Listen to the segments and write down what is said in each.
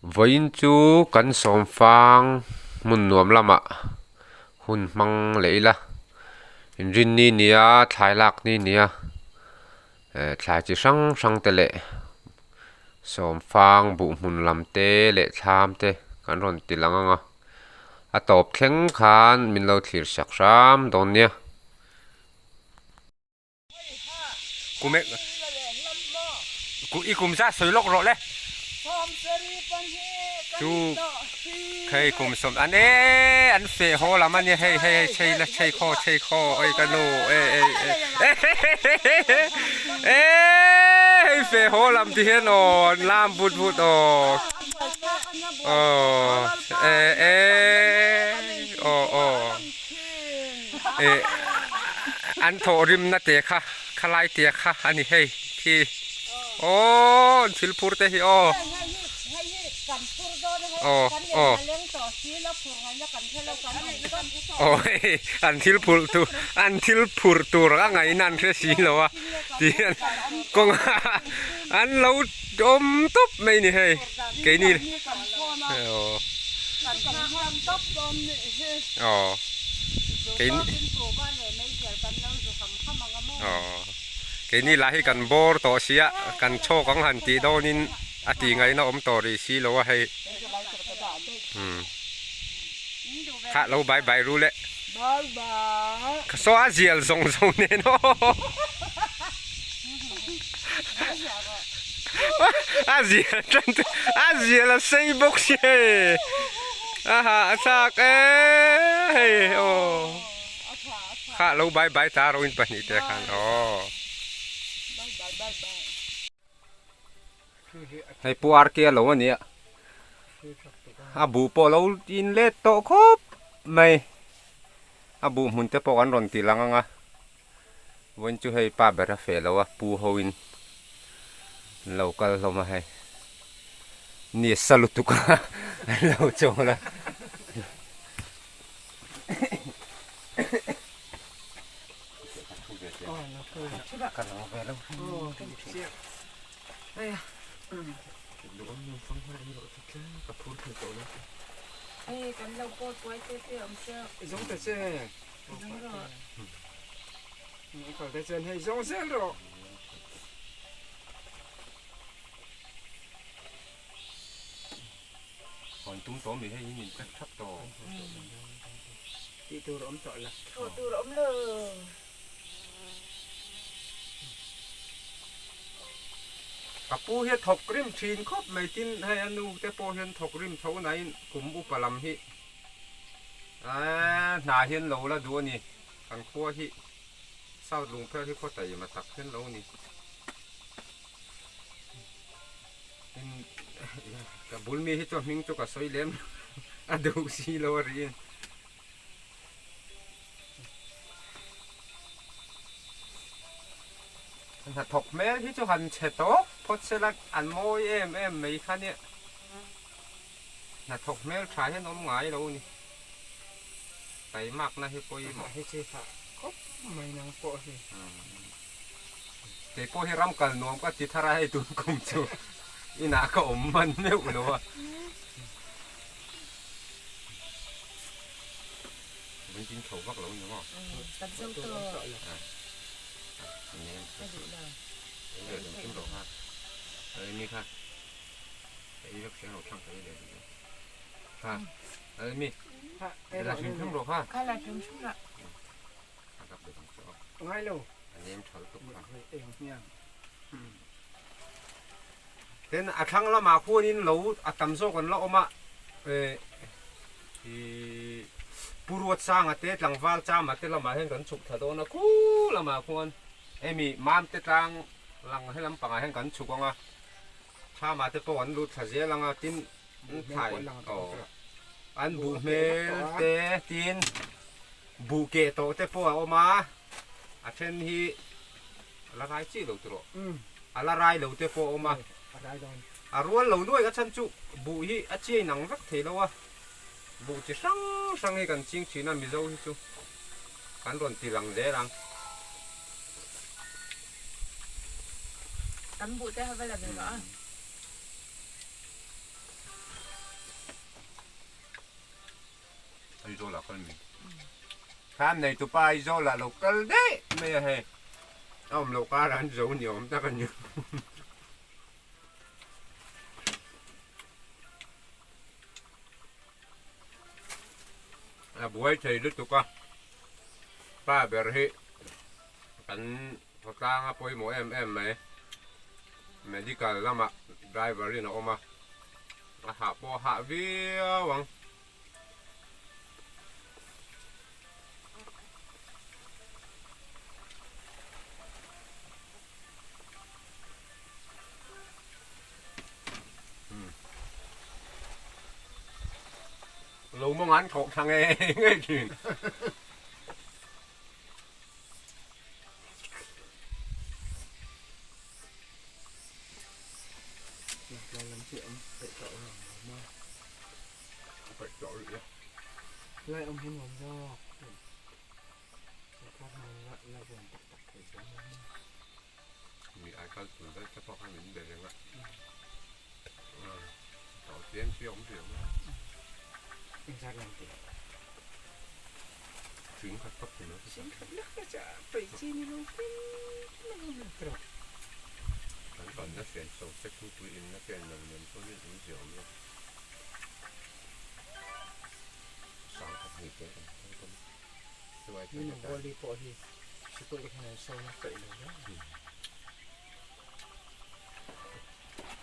Vawiin chu kan sawmfang hmun nuam lamah hun hmang leh ila inrinni nia thlai lak ni nia eh thlai chi hrang hrang te leh sawmfang buh hmun lam te leh thlam te kan rawn ti lang ang a a tawp thleng khan min lo thlir sak hram dawn nia. I kum zat sawi lawk rawh le. Chu hei kum sawm an e an feh haw lam ania hei hei hei chei la chei khaw chei khaw oi ka nu e e e e hei feh haw lam ti hian aw an lam vut vut aw aw e e aw aw eh an thawh rimna te kha khalai te kha a ni hei khi aww an thil phur te hi aw aw aw aw hei an thil phurh tur an thil phurh tur a ngaihna an hre si lo a ti hian kawng an lo awm tawp mai a ni hei keini aw aw keini aw keini lah hi kan bawr tawh sia kan chhawk ang han tih dawnin a tih ngaihna awm tawh rih si lo a hei umm kha lo bai bai ru le saw a zial zawng zawng nen aw a zial tan te a zial a sei bawk si hei a hah a thlak e hei aw kha lo bai bai ta ro in pahnih te khan aw hei pu R K a lo ania a buh pawh lo in let tawh khawp mai a buh hmun te pawh kan rawn ti lang ang a. Vawiin chu hei pa ber a feh lo a, pu ho in an lo kal hlawm a hei. Ni a sa lutuk a an lo chawl a. Kal te chuan hei zawng zel rawh. Hawn tum tawh mi hei in pack thap tawh. Tih tur awm tawh la. Tih tur awm lo. Ka pu hi a thawk rim thin khawp mai tin hei a nu te pawh hian thawk rim tho nain kum upa lam hi Aaa hna hian lo la duh a ni. Kan khua hi South Lungpher hi khaw taima tak hian lo ni. Tin ka bul mi hi chu a hming chu ka sawi lem a duh si lo a ri. Hnathawk hmel hi chu han chhe tawp phawt se la an mawi em em mai kha nia. Hnathawk hmel tha hian awm ngai lo ni. Taimakna hi pawimawh. Hei chu tha khawp mai nang pawh hi. Kei pawh hi ram kal nuam ka ti thar a hei tun kum chu inah ka awm man meuh lo a. Vun tin tho vak lo ni maw? Kan zo tawh. Ka duh lo. Ka duh lo. Kha la hrim hrim lah. Ngai lo. Tin a thlang lamah khuanin lo a tam zawk an la awm a ih Pu Ruatsanga te tlangval Chama te lamah hian kan chhuk thla dawn a khu lamah khuan hemi Mamte tlang lang helam pangah hian kan chhuk ang a. Thlamah te pawh an lut thla zel ang a, tin an thlai aw an buh hmel te tin buh keh tawh te pawh a awm a, a then hi a la rai chiah lo tawh a la rai lo te pawh a awm a, a rual lo nuai a chhan chu buh hi a chiai nang vek thei lo a, buh chi hrang hrang hi kan ching thin a Mizo hi chu kan rawn ti lang zel ang. Kan buh te ha va la ve rawh a. Aizawl ah kal mi. Thlam nei tupa Aizawl ah lo kal daih mai a hei. A awm loh karah an zo ni awm tak a ni. A buai thei lutuk a, pa ber hi kan khawtlang a pawimawh em em mai. Medical lamah driver in a awm a, a hah pawh a hah viau ang. Lo mawng an thawk thla ngei ngei thin. Lai awm hi nuam zawk. Mi ai kal tur daih te pawh khan min be reng a. Tawh chiang chi a awm ve ang a. Engzat lam tih? Thing khat tak tih mai. Thing khat lek te chu peih chi ni lo hlim hlim a ni tawh. Kan panna hrian so che thingpui inna chen lo nen chuan in awmzia awm lo. Sang khat hnih te kan thang tawn a. Chuai chuan Nuna Wally pawh hi sikul hian an sawn a peih lo hle.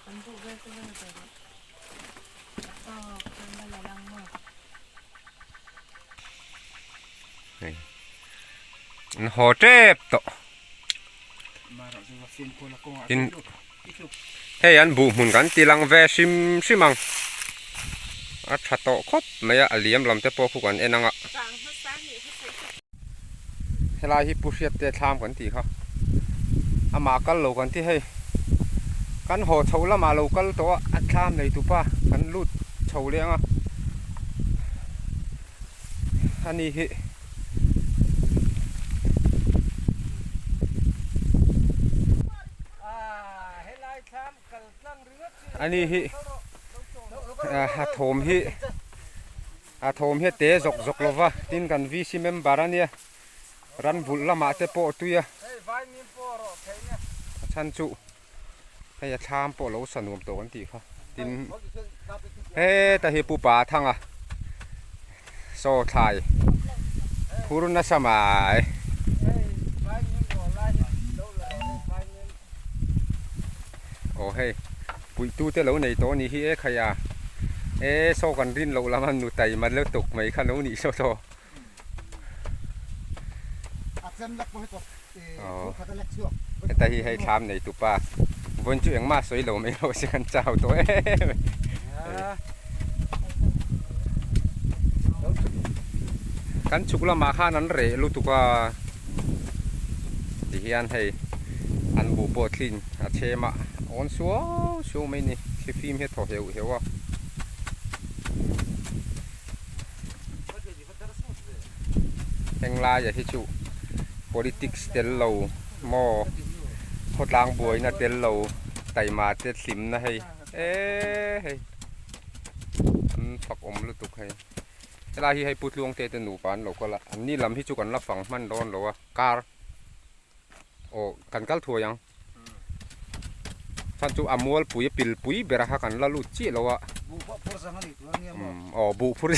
Kan duh vel te vel ve rih. A tawk chuan la la lang maw. Hei an haw tep tawh. Tin hei an buh hmun kan ti lang ve hrim hrim ang a tha tawh khawp mai a a liam lam te pawh khu kan en ang a helai hi pu hriat te thlam kan tih kha amah kal lo kan ti hei kan haw chho lamah lo kal tawh a a thlam nei tupa kan lut chho leh ang a ani hi. Ani hi a thawm hi a thawm hi a te zawk zawk lo va tin kan VC member a nia ran vulh lamah te pawh tui a a chhan chu hei a thlam pawh lo sa nuam tawh kan tih kha tin heta hi pu pa thanga saw thlai phur nasa mai. Aw hei puihtu te lo nei tawh a nih hi e khai a e saw kan rin loh lam a nu taima lutuk mai kha lo nih saw tawh. Heta hi hei thlam nei tupa vawiin chu engmah sawi lo mai lo se kan chau tawh em kan chhuk lamah khan an reh lutuk a tihian hei an buh pawh thlin a chhem a awn suau suau mai a ni thlifim hi a thaw heuh heuh a. Heng laia hi chu politics tel lo maw khawtlang buaina tel lo taima te hlimna hei eee hei an fak awm lutuk hei helai hi hei Pu Tluangte te nupa an lo kal a an ni lam hi chu kan la fang hman dawn lo a car aw kan kal thuai ang. Chhan chu a mualpui a pilpui ber a kha kan la lut chiah lo a. Buh pawh phur zang a ni tur ania maw? Aw buh phur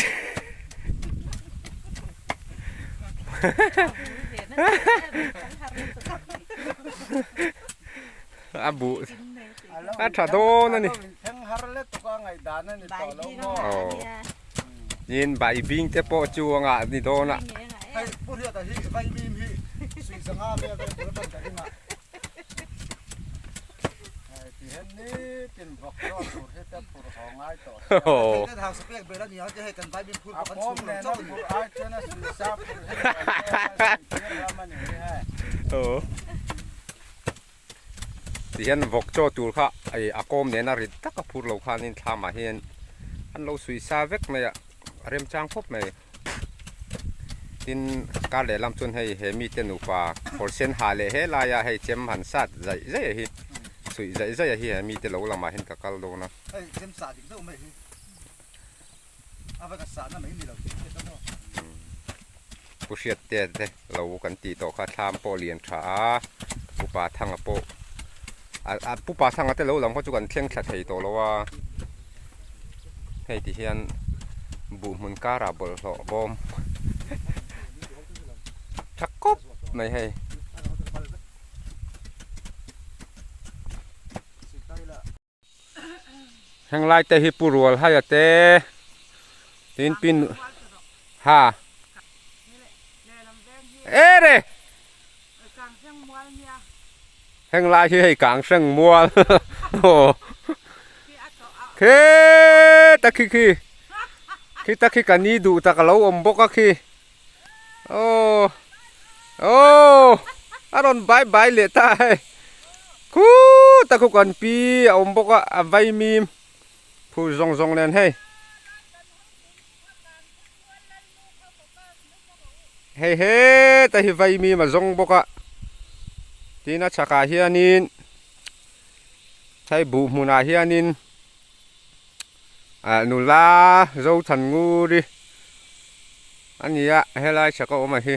A buh a tha dawn a ni. Thleng har let tuk a ngaihdan a ni tawh lo maw? Aw tin bai bing te pawh chu a ngah ni dawn a. Hei Pu Hriata hi vaimim hi suih zanga vel vel tur a ban ka ring a. Tihian vawk chaw tur kha a kawm nena rit tak a phur lo khanin thlamah hian an lo suih sa vek mai a, a remchang khawp mai. Tin kar lehlam chuan hei he mite nupa kawr sen ha leh he laia hei chem han sat zaih zaih a hi suih zaih zaih a hi he mite lo lamah hian ka kal dawn a. Hei chem sah dik deuh mai hi. Pu Hriattea te lo kan tih tawh kha thlam pawh lian tha a, Pu Pathanga pawh a Pu Pathanga te lo lam kha chu kan thleng thla thei tawh lo a, hei ti hian buh hmun karah bawlhhlawh bawm tha kawp mai hei. Heng lai te hi pu rual haia te tin pin ha ere heng lai hi hei kang hreng mual aw khe ta khi khi khi ta khi ka ni duh tak a lo awm bawk a khi Aw aw a rawn bai bai leh ta hei khut a khu kan pi a awm bawk a a vaimim phur zawng zawng nen hei hei heta hi vaimim a zawng bawk a tin a chhakah hianin hei buh hmunah hianin ah nula Zothannguri a ni a helai chhak a awm a hi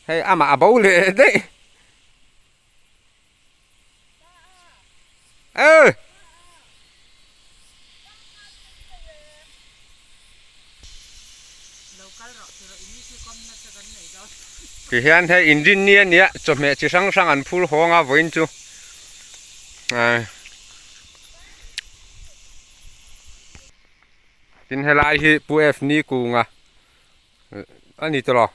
hei amah a bo leh daih e Tihian hei inrinni a nia chawhmeh chi hrang hrang an phur hawng a vawiin chu ah Tin helai hi Pu F ni kunga a ni tawh lo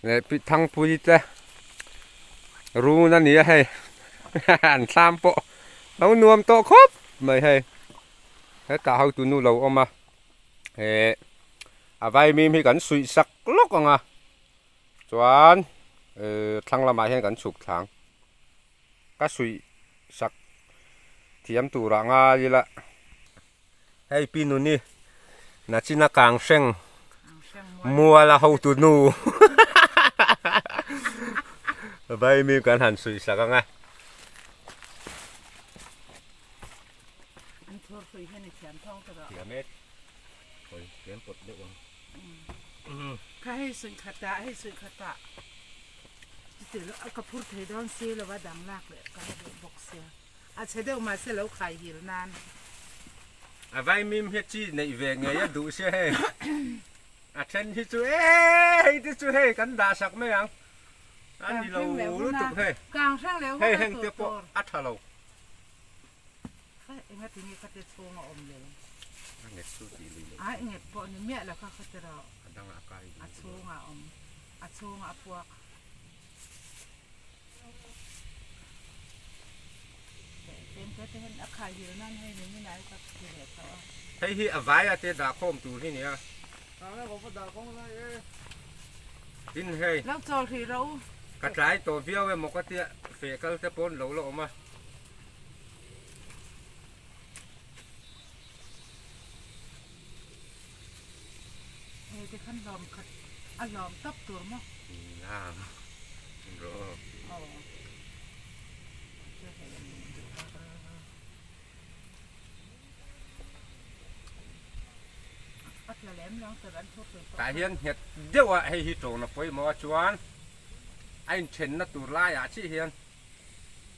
leh Pi Thangpui te run a ni a hei an thlam pawh lo nuam tawh khawp mai hei hetah hotu nu lo awm a eh a vaimim hi kan suih sak lawk ang a chuan eh thlang lamah hian kan chhuk thlang. Ka suih sak thiam turah ngai ila. Hei Pi Nuni nachina kang hreng mual a hotu nu vaimi kan han suih sak ang a. Thiam e. Thiam pawt deuh ang. Kha hei suih khatah hei suih khatah. Ka phur thei dawn si lo a dang lak leh ka la duh bawk sia. A chhe deuh mahse lo khai hil nan. A vaimim hi chi neih ve ngei a duh sia hei. A then hi chu eee hei te chu hei kan dah sak mai ang. A ni lo lutuk hei. Hei heng te pawh a tha lo. Enga tinge ka te chhung a awm lo. A nget chu tih lui lo. A nget pawh ni miah lo kha kha ti rawh. A dangah a kai duh. A chhungah a awm. A chhungah a puak. Pen te te hian a khai hil nan hei ni min ai ka ti leh tawh a. Hei hi a vaia te dah khawm tur hi nia. Tin hei. Lo chawl hrih rawh u. Ka tlai tawh viau emaw ka tia feh kal te pawn lo la awm a. Hei te khan hlawm khat a hlawm tawp tur maw? Nang rawh. Aw. A tla lem lo ang an thu pui tawh. Tah hian nghet deuh a hei hi ṭawng na pawimawh a chuan a inthenna tur laiah chiah hian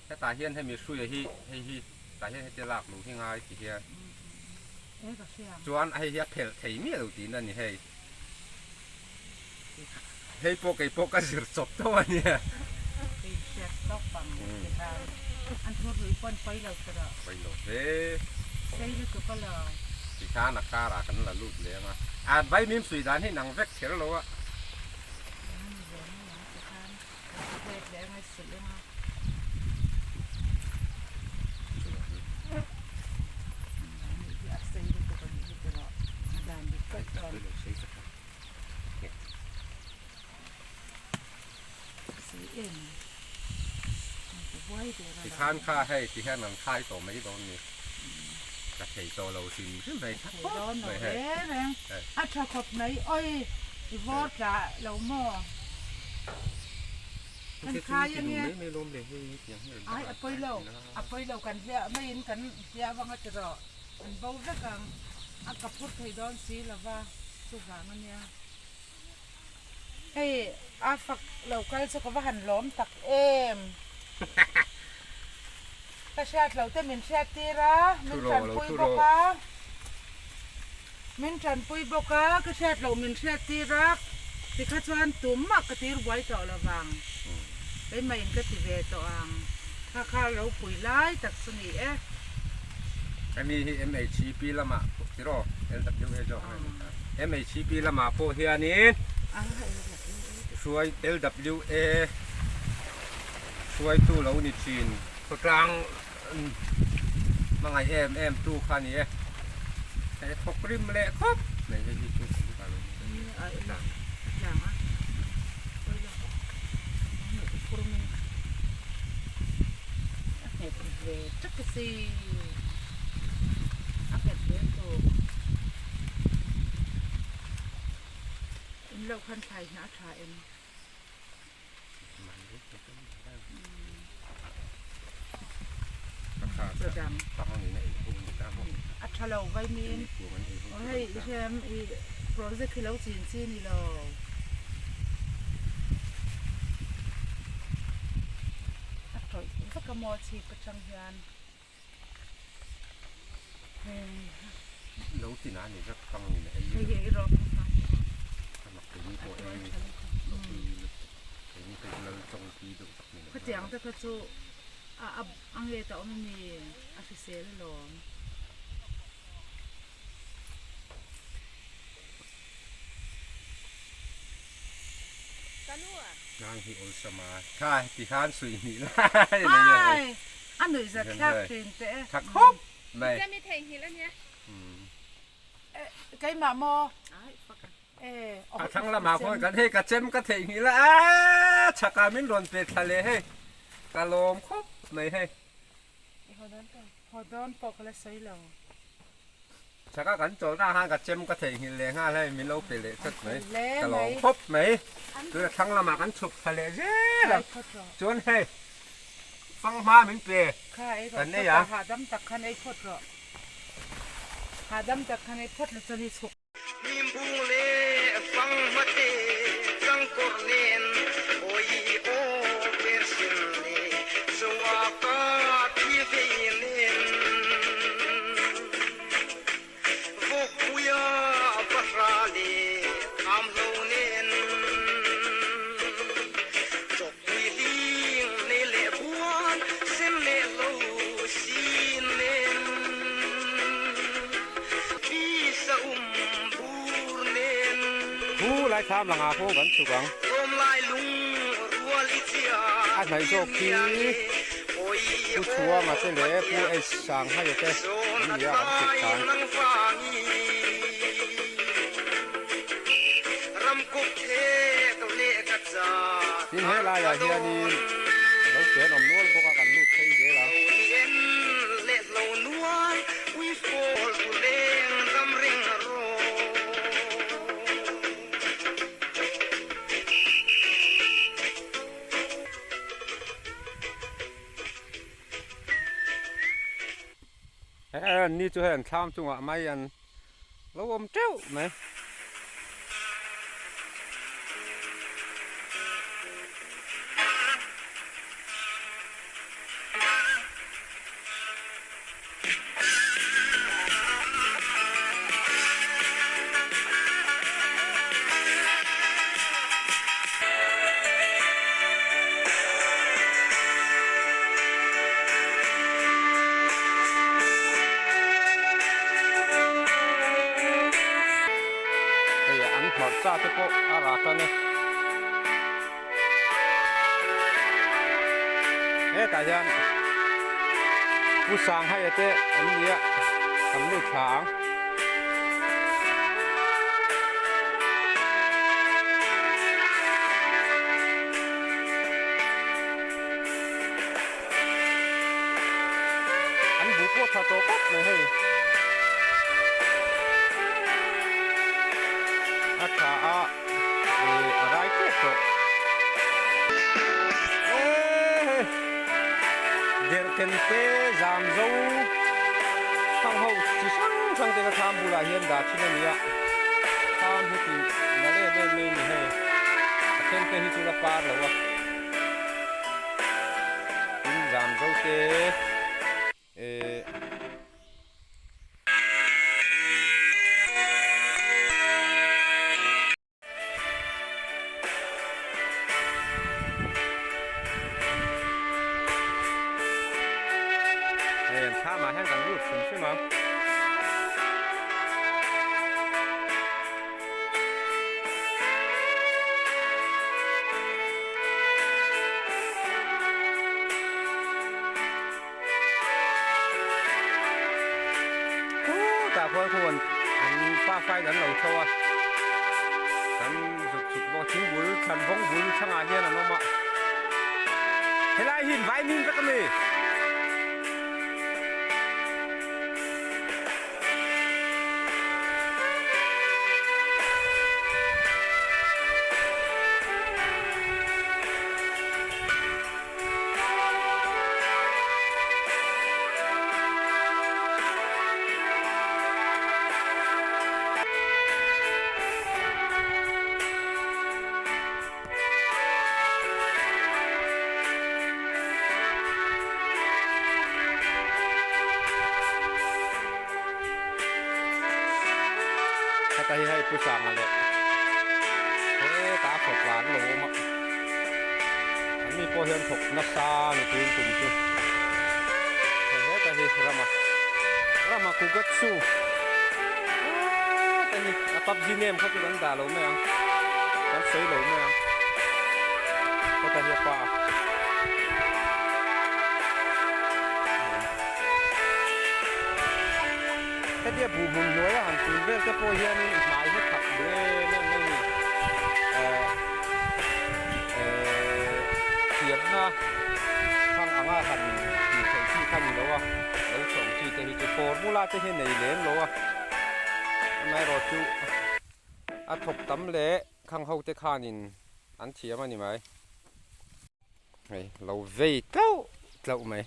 Hetah hian hemi hruia hi hei hi tah hian hetia lak luh hi ngai ti hian chuan hei hi a phelh thei miah lo tihna a ni hei. Hei pawh kei pawh ka zir chawp tho a nia. Pawi lo hle. Tikhan a karah kan la lut leh ang a. A vaimim sui dan hi nang vek kher lo a. Tikhan kha hei ti hian an khai tawh mai dawn ni ka thei tawh lo hrim hrim hei tha khawp mai hei. A tha khawp mai oi i vawr tla lo maw? Kan khai ange. Ai a pawi lo a pawi lo kan hliah maiin kan hliah vang a ti rawh an bo vek ang. A ka phur thei dawn si lo va, chuvang a nia. Hei a fak lo kal chu ka va han lawm tak em. Ka hriat lo te min hriat tir a, min tanpui bawk a. Min tanpui bawk a, ka hriat loh min hriat tir a, tikha chuan tumah ka tir buai tawh lo vang. Keimah in ka ti ve tawh ang. Kha kha ropui lai tak chu ni e. Hemi hi MHCP lamah tiraw LWA zawk nge ni ta. MHCP lamah pawh hianin hruai LWA hruaitu lo ni thin khawtlang hmangaih em em tu kha a ni e. Hei thawk rim leh khawp mai hei hi chu ka lo ni a tlang. A nghet ve tlat a si a nghet ve tawp in loh khan thlai hna a tha em a tha lo vaimin hei i i project hi lo chin chi ni lo. A tawih vek a maw chhip atang hian hei lo ti na ni vek pang ni ei hei hi ei rawh khatiang te kha chu a a nge ta awm a ni a hrisel alawm. Nang hi awlsam a tha ti khan suih hnih lai a nei a hei. A nuih zat thlak thin teh e. Tha khawp mai. Keimah maw? A thlang lamah khawn kan hei ka chem ka theihnghilh a aaa chhakah min rawn pe thla leh hei ka lawm khawp mai hei. Haw dawn pawh ka la sawi lo. Chaka kan chawlhna ah khan ka chem ka theihnghilh leh nghal hei min lo pe leh chat mai ka lawm khawp mai tuna thlang lamah kan chhuk thla leh zel a chuan hei fanghma min pe kan nei a. Hahdam tak khan ei phawt rawh hahdam tak khan ei phawt la chuan i chhuk. Hnimbung leh fanghma te changkawr nen hawi aw persin leh zoa ka thi vei nen. Vawkpuia bahra leh thamhlo nen chawkpui hling nei leh buan sem leh lo sin nen. Pisa um bur nen. Thu lai thlam langah pawh kan chhuk ang. A hnaih zawk khi Pu Chhuanga te leh Pu H Sanghaia te an ni a kan chhuk than. Tin he laiah hianin lo chen awm nual bawk a kan lut phei zel ang. Ni chu hei an thlam chungah mai an lo awm teuh mai. Hei an hmarcha te pawh a rak a ni. Hetah hian Pu Sanghaia te an ni a, an lut thla ang. An bu pawh tha tawh khawp mai hei. A tha a ih a rai tep tawh. Ehe derhken te zam zo thang ho chi hrang. hrang te kha thlam bulah hian dah thin a ni a, thlam hi tih nalh em em mai a ni hei, a then te hi chu la par lo a, tin zam zo te eh. Hei an thlam ah hian kan lut hrim hrim ang. Khutah khuan khuan an pa fai an lo tho a, kan zuk chuk bawk a, thingbul thlan vawng bul chhangah hian an awm a, helai hi vaimim vek a ni. Heta hi hei Pu Sanga leh hetah a fawp an lo awm a. An mi pawh hian thawk nasa a ni tun tum chu. Hei heta hi Rama Rama Kugatsu heta hi a PUBG name kha chu kan dah lo mai ang kan sawi lo mai ang heta hi a pa. Hetia buh hmun hnuaia han tun vel te pawh hianin hnai hi khat hle em em mai a ni. Ehh ehh thiamna thang anga han tih theih chi kha ni lo a, lo chawm chi te hi chu formula te hi nei lem lo a, amaherawhchu a thawk tam leh khang ho te khanin an thiam a ni mai. Hei lo vei tlauh tlauh mai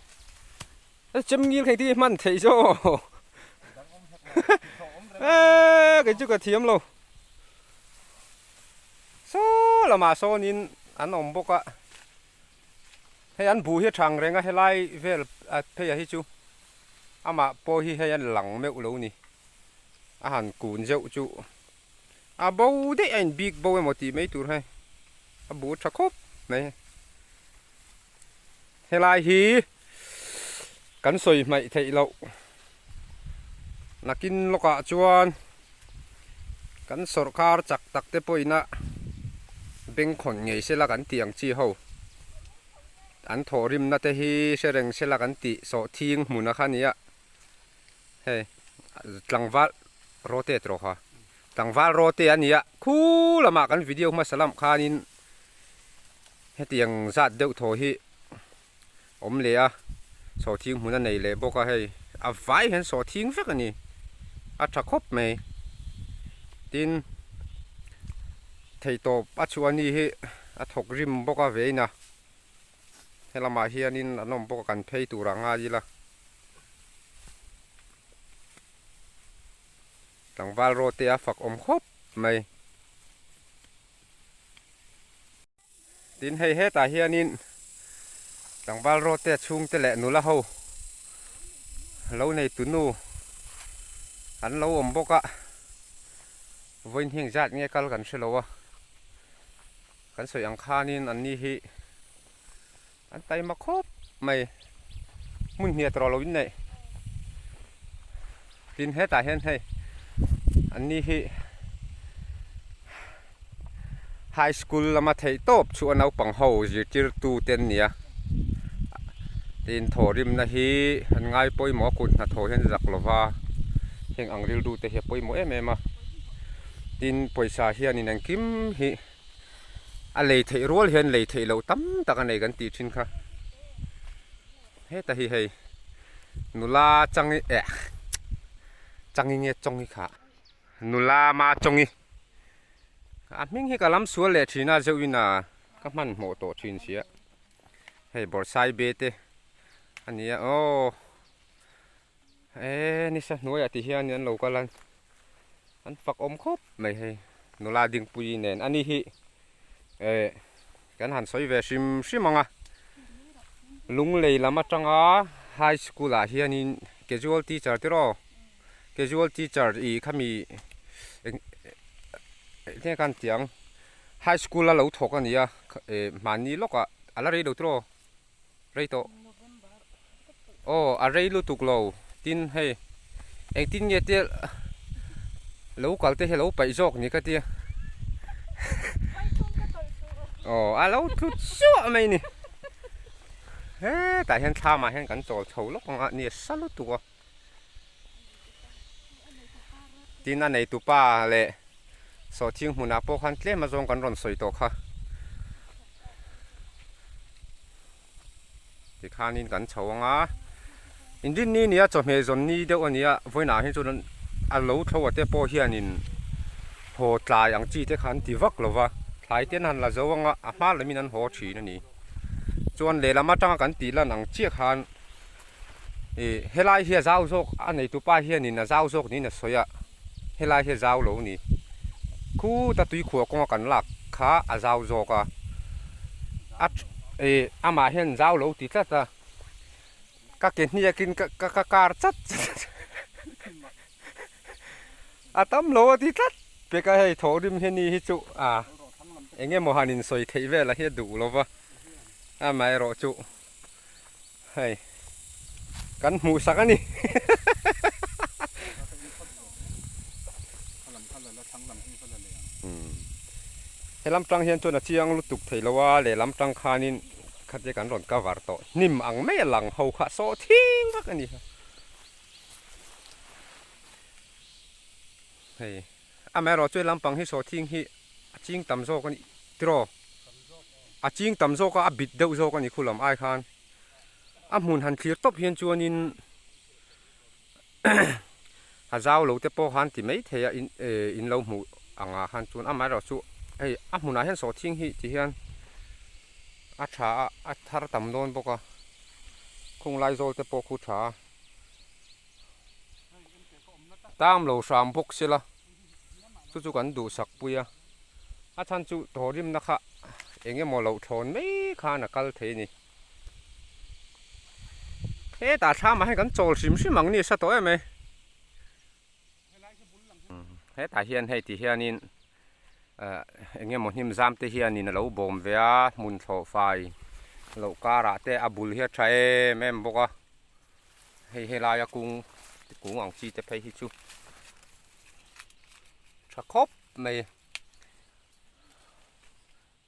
chem ngil kha engtin nge hman theih zawk eee kei chu ka thiam lo saw lamah sawnin an awm bawk a hei an buh hi a thang reng a helai vel a phei ah hi chu amah pawh hi hei a lang meuh lo ni a han kun zeuh chu a bo daih a in bik bo emaw tih mai tur hei. A bu tha khawp mai. Helai hi kan sawi hmaih theih loh. Nakin lawkah chuan kan sawrkar chak tak te pawhin a bengkhawn ngei sela kan tih ang chi ho. An thawhrimna te hi hre reng sela kan tih sawhthing hmun a kha nia. Hei tlangval rotate rawh kha tlangval rote a nia khu lamah kan video hmasa lam khanin hetiang zat deuh thaw hi awm leh a sawhthing hmun a nei leh bawk a hei a vai hian sawhthing vek a ni a tha khawp mai tin theihtawp a chhuah ni hi a thawk rim bawk a vein a. Helamah hianin an awm bawk a kan phei tur ah ngai ila. Tlangval rawh te a fak awm khawp mai. Tin hei hetah hianin tlangval rawh te chhungte leh nula ho lo nei tunu an lo awm bawk a. Vawiin hi engzat nge kal kan hre lo a. Kan sawi ang khanin an ni hi an taima khawp mai hmun hniat rawh lo in neih tin hetah hian hei an ni hi high school lama theih tawp chu a naupang ho zirtirtu te an ni a tin thawhrimna hi an ngai pawimawh a kut hnathawh hian zak lova heng ang rilru te hi a pawimawh em em a tin pawisa hianin engkim hi. A lei theih rual hian lei theih loh tam tak a nei kan tih thin kha. Heta hi hei nula changi eh changi nge chawngi kha nula ma chawngi a hming hi ka lam sual leh thin a zeuh in a ka hmanhmawh tawh thin sia hei bawrhsai be te a nia aw. E nisa hnuaiah ti hian an lo kal a an fak awm khawp mai hei nula dingpui nen ani hi eh kan han sawi ve hrim hrim ang a lunglei lam atanga high school ah hianin casual teacher te rawh casual teacher ih khami eng eng khan tiang high school a lo thawk a ni a eh hmanni lawkah a la rei lo tiraw. Rei tawh. Aw a rei lutuk lo tin hei engtin nge te lo kal te hi lo paih zawk ni ka tia. Aw a lo tlu chuah mai ni. Hetah hian thlam ah hian kan chawl chho lawk ang a ni a sa lutuk a. Tin a neitu pa leh sawhthing hmunah pawh khan tlem azawng kan rawn sawi tawh kha. Tikhanin kan chho ang a, Inrinni nia chawhmeh zawn ni deuh a nia, vawiinah hi chuan a lo thlo a te pawh hianin haw tlai ang chi te kha an ti vak lo va, thlai te an han la zo ang a, a hma lamin an haw thin a ni. Chuan lehlam atanga kan tih lan ang chiah khan ih helai hi a zau zawk a neitu pa hianin a zau zawk niin a sawi a, helai hi a zau lo a ni. Khuta tuikhuah kawnga kan lak kha a zau zawk a, a ih amah hian zau lo ti tlat a, ka ke hniakin ka ka kar chat chat a tam lo a ti tlat pek a hei thawhrim hi ni hi chu a eng emaw han insawi theih vel a hi a duh lo va, amaherawhchu. Hei kan hmuh sak a ni. Helam tang hian chuan a chiang lutuk thei lo a, lehlam tang khanin khatia kan rawn cover tawh hnim ang mai a lang ho kha sawh thing vak a ni. Hei amaherawh chu helam pang hi sawh thing hi a ching tam zawk a ni tiraw. A ching tam zawk a, a bit deuh zawk a ni khu lam ai khan. A hmun han thlir tawp hian chuanin a zau lo te pawh khan ti mai thei a in eh in lo hmuh angah khan chuan amaherawh chu hei a hmunah hian sawhthing hi ti hian a tha a, a thar tam dawn bawk a, khung lai zawl te pawh khu tha a, tam lo hram bawk sela chu chu kan duhsak pui a. A chhan chu thawhrimna kha eng emaw loh thlawn mai khan a kal thei a ni. Hetah thlamah hian kan chawl hrim hrim ang ni a hre tawh em e. Hetah hian hei ti hianin eh eng emaw hnim zam te hianin a lo bawm ve a hmun thlawh fai loh karah te a bul hi a tha em em bawk a. Hei helaia kung kung ang chi te phei hi chu tha khawp mai.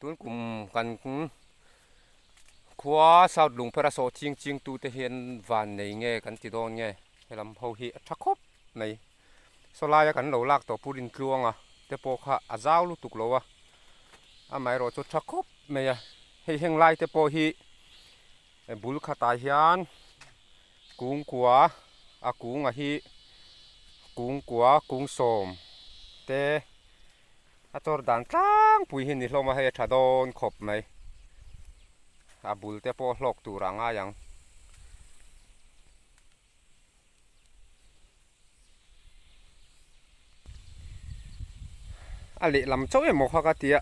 Tun kum kan khua South Lungphera sawh ching ching tu te hian van nei nge kan ti dawn nge helam ho hi a tha khawp mai. Saw laia kan lo lak tawh Purin Tluanga te pawh kha a zau lutuk lo a, amaherawh chu tha khawp mai a. Hei heng lai te pawh hi bul khatah hian kungkua a kunga hi kungkua kungsawm te a chawr dan tlangpui hi ni hlawm a hei a tha dawn khawp mai a bul te pawh hlawk tur a ngai ang. A lehlam chauh emaw kha ka tia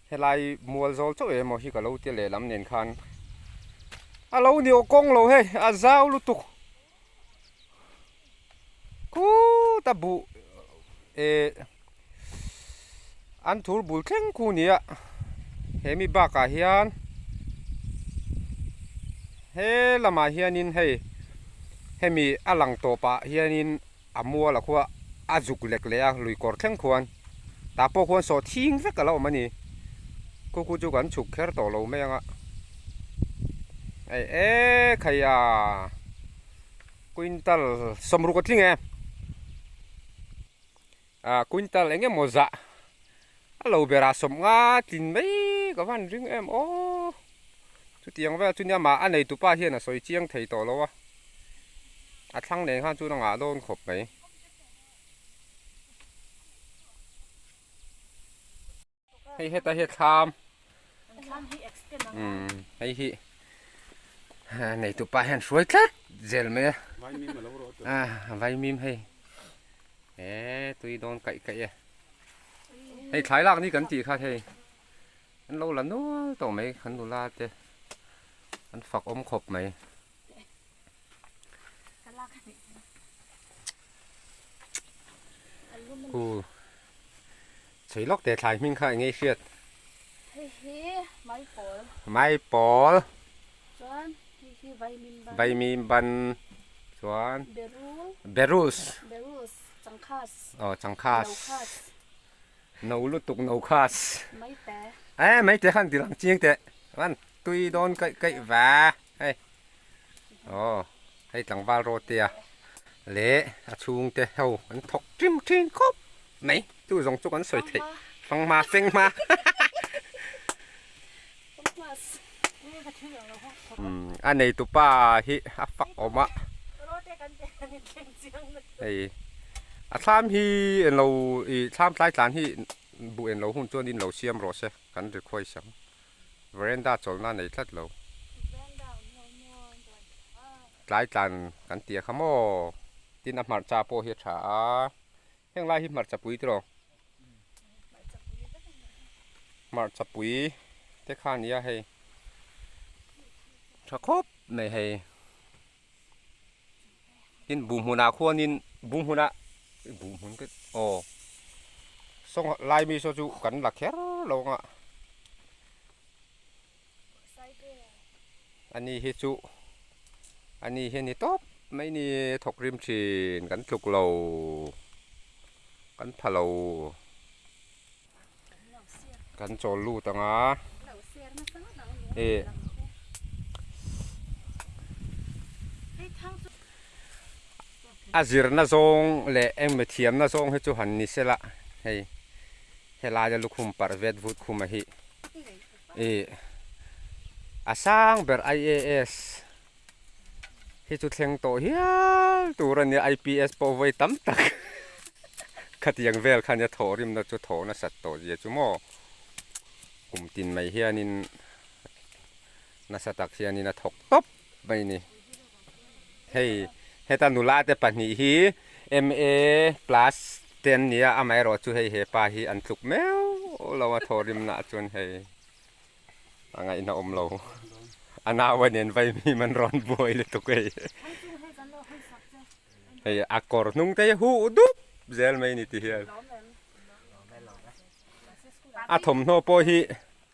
helai mual zawl chauh emaw hi ka lo tia lehlam nen khan a lo ni aw kawng lo hei a zau lutuk khut a buh eh an thur bul thleng khu nia he mi bakah hian he lamah hianin hei hemi a lang tawpah hianin a mual a khua a zuk lek leh a lui kawr thleng khuan tah pawh khuan sawh thing vek a lo awm a ni khu khu chu kan chhuk kher tawh lo mai ang a hei e khaia quintal sawmruk a tling e. Ah quintal eng emaw zah a lo berah sawmnga tlin mai ka van ring em aw chutiang vel chu nia mah a nei tupa hian a sawi chiang thei tawh lo a a thlang nen khan chuan a ngah dawn khawp mai. Hei heta hi a thlam umm hei hi. Neitu pa hian hruai tlat zel mai a. A vaimim hei e tui dawn kaih kaih e. Hei thlai lak ni kan tih kha hei an lo la nual tawh mai kan nula te an fak awm khawp mai. Khu chhui lawk teh thlai hming kha eng nge i hriat? Hei hi maipawl. Maipawl. Chuan hei hi vaimim ban. Vaimim ban chuan. Berul. Berus. Berus changkhas. Aw changkhas. Nokhas. No lutuk no khas. Maite. Eh maite khan ti lang chiang teh. Chuan tui dawn kaih kaih va hei. Aw hei tlangval rawtea leh a chhungte ho an thawk ṭim ṭhin khawp mai chu zawng chu kan sawi theih fanghma fenghma a neitupa hi a fak awm a hei a thlam hi englo ih thlam tlai tlan hi buh englo hun chuan in lo siam rawh se kan request ang. Veranda chawlhna a nei tlat lo. Tlai tlan kan tia kha maw? Tin a hmarcha pawh hi a tha a, heng lai hi hmarcha pui tiraw? Hmarcha pui te kha a nia hei, tha khawp mai hei. Tin buh hmunah khuanin buh hmunah buh hmun ka aw saw lai mi saw chu kan la kher lo ang a ani hi chu ani hi a ni tawp mai ni thawk rim thin kan tluk lo kan pha lo kan chawl lut ang a ih a zirna zawng leh engemaw thiamna zawng hi chu han ni sela hei helaia lukhum parh vet vut khuma hi ih a sang ber I_A_S hi chu thleng tawh hial tur a nia I_P_S pawh vawi tam tak khatiang vel kha nia thawh rimna chu thawh nasat tawh zia chu maw kum tin mai hianin nasa tak hianin a thawk tawp mai a ni hei heta nula te pahnih hi M_A plus te an ni a amaherawhchu chu hei hepa hi an tluk meuh lo a thawh rimna ah chuan hei. A ngaihna awm lo. A nau a nen vai mi man rawn buai lutuk hei. Hei a kawr hnung te hi huh dup zel mai ni ti hian. A thawmhnaw pawh hi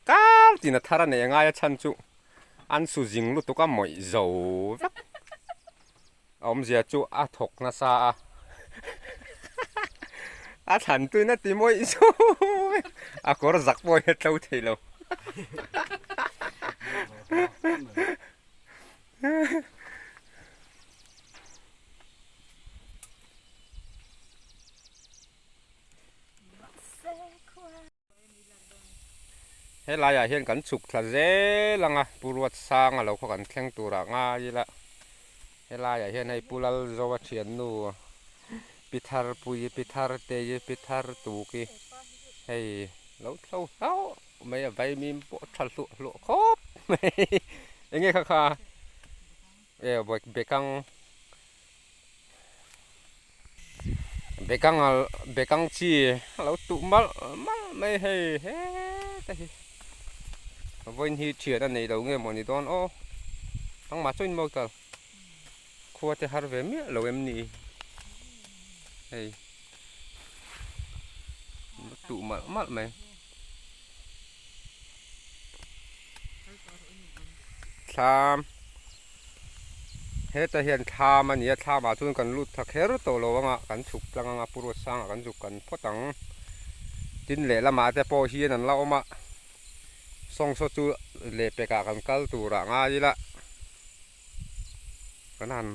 kar tin a thar a nei angai a chhan chu an su zing lutuk a mawih zo vek. A awmzia chu a thawk nasa a, a thlan tuin a ti mawih zawk a kawr zak pawh hi a tlo thei lo. Helaiah hian kan chhuk thla zel ang a, Pu Ruatsanga lo khaw kan thleng turah ngai ila, helaiah hian hei Pu Lalzoa thiannu Pi Tharpuii, Pi Thartei, Pi Thartuki hei lo thlo hlauh mai a, vaimim pawh tha hluah hluah khawp mai, enge kha kha e bekang. Bekang bekang chi a lo tuh malh malh mai hei heta hi vawiin hi thian a nei lo nge mawni dawn aw engmah chuan mawi kal khua te har ve miah lo em ni hei tuh malh malh mai. Thlam heta hian thlam a ni a thlam ah chuan kan lut tha kher tawh lo ang a kan chhuk tlang ang a pu Ruatsanga kan zuk kan phawt ang tin lehlamah te pawh hian an la awm a sawngsaw chu lehpek ah kan kal tur ah ngai ila kan han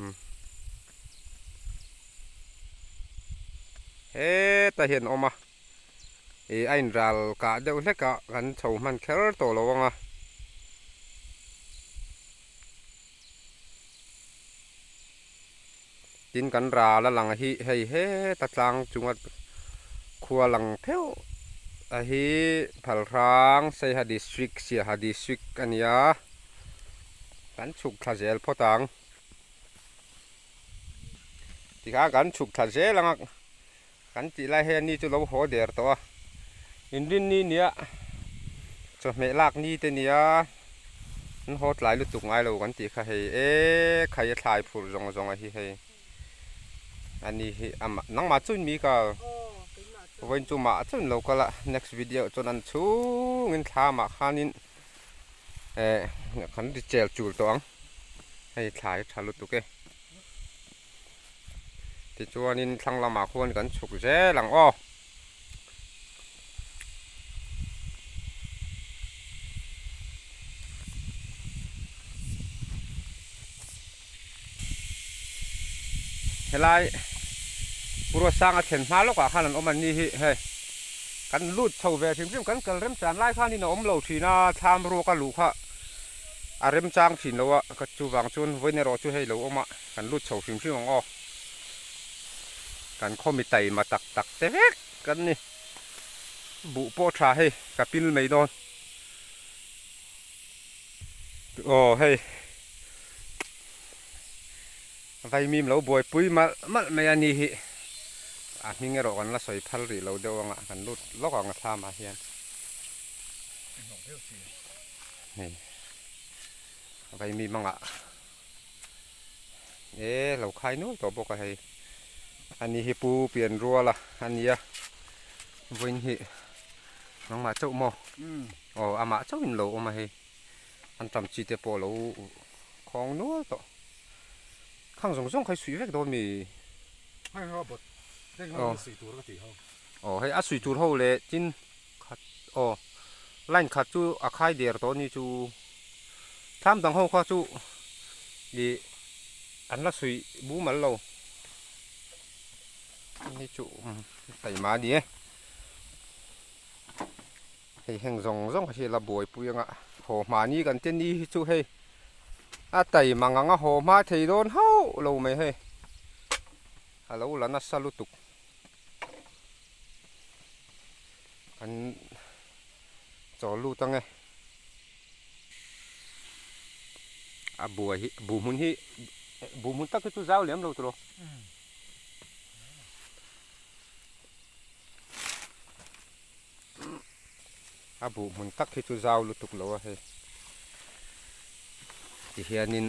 heta hian a awm a. Ih a inral kah deuh hlek a kan chho hman kher tawh lo ang a. Tin kan ral a lang hi hei heta tlang chunga khua lang pheuh a hi Phalhrang Saiha District Siaha District a ni a. Kan chhuk thla zel phawt ang. Tikhan kan chhuk thla zel ang a, kan tih lai hei ani chu lo haw der tawh a. Inrinni nia chawhmeh lak ni te nia an haw tlai lutuk ngai lo kan tih kha hei e khai a thlai phurh zawng zawng a hi hei ani hi amah nangmah chuan mi ka vawiin chu mah chuan lo kal a next video chuan an chhungin thla mah khanin eh kan ri chel chul tawh ang hei thlai tha lutuk e tichuanin thlang lamah khuan kan chhuk zel ang aw. Helai Puruasanga thlen hma lawkah khan an awm an ni hi hei kan lut chho ve hrim hrim kan kal remchan lai khanin a awm lo thin a thlam ruak a luh kha a remchang thin lo a ka chuvang chuan vawiin erawh chu hei lo awm a kan lut chho hrim hrim ang aw kan khaw mi taima tak tak te vek kan ni buh pawh tha hei ka pil mai dawn. Aw hei vaimim lo buaipui malh malh mai a ni hi a hming erawh kan la sawi phal rih lo deuh anga kan lut lawk ang a thlamah hian hei vaimim anga e lo khai nual tawh bawk a hei ani hi pu pian rual a ania vawiin hi nangmah chauh maw. Aw amah chauhin lo awm a hei an tam chi te pawh lo khawng nual tawh khang zawng zawng kha i suih vek dawn mi Hei ho bawt heng ho hi suih tur ka tih ho aw hei a suih tur ho leh tin khat aw line khat chu a khai der tawh ni chu thlam dang ho kha chu ih an la suih mumal lo ni chu taima a ni e. Hei heng zawng zawng hi la buaipui anga haw hma ni kan ti ni hi chu hei a taima ngang a haw hma thei dawn hauh lo mai hei a lo la nasa lutuk an chawl lut ange a buai hi buh hmun hi buh hmun tak hi chu zau lem lo tawh. A buh hmun tak hi chu zau lutuk lo a hei tihianin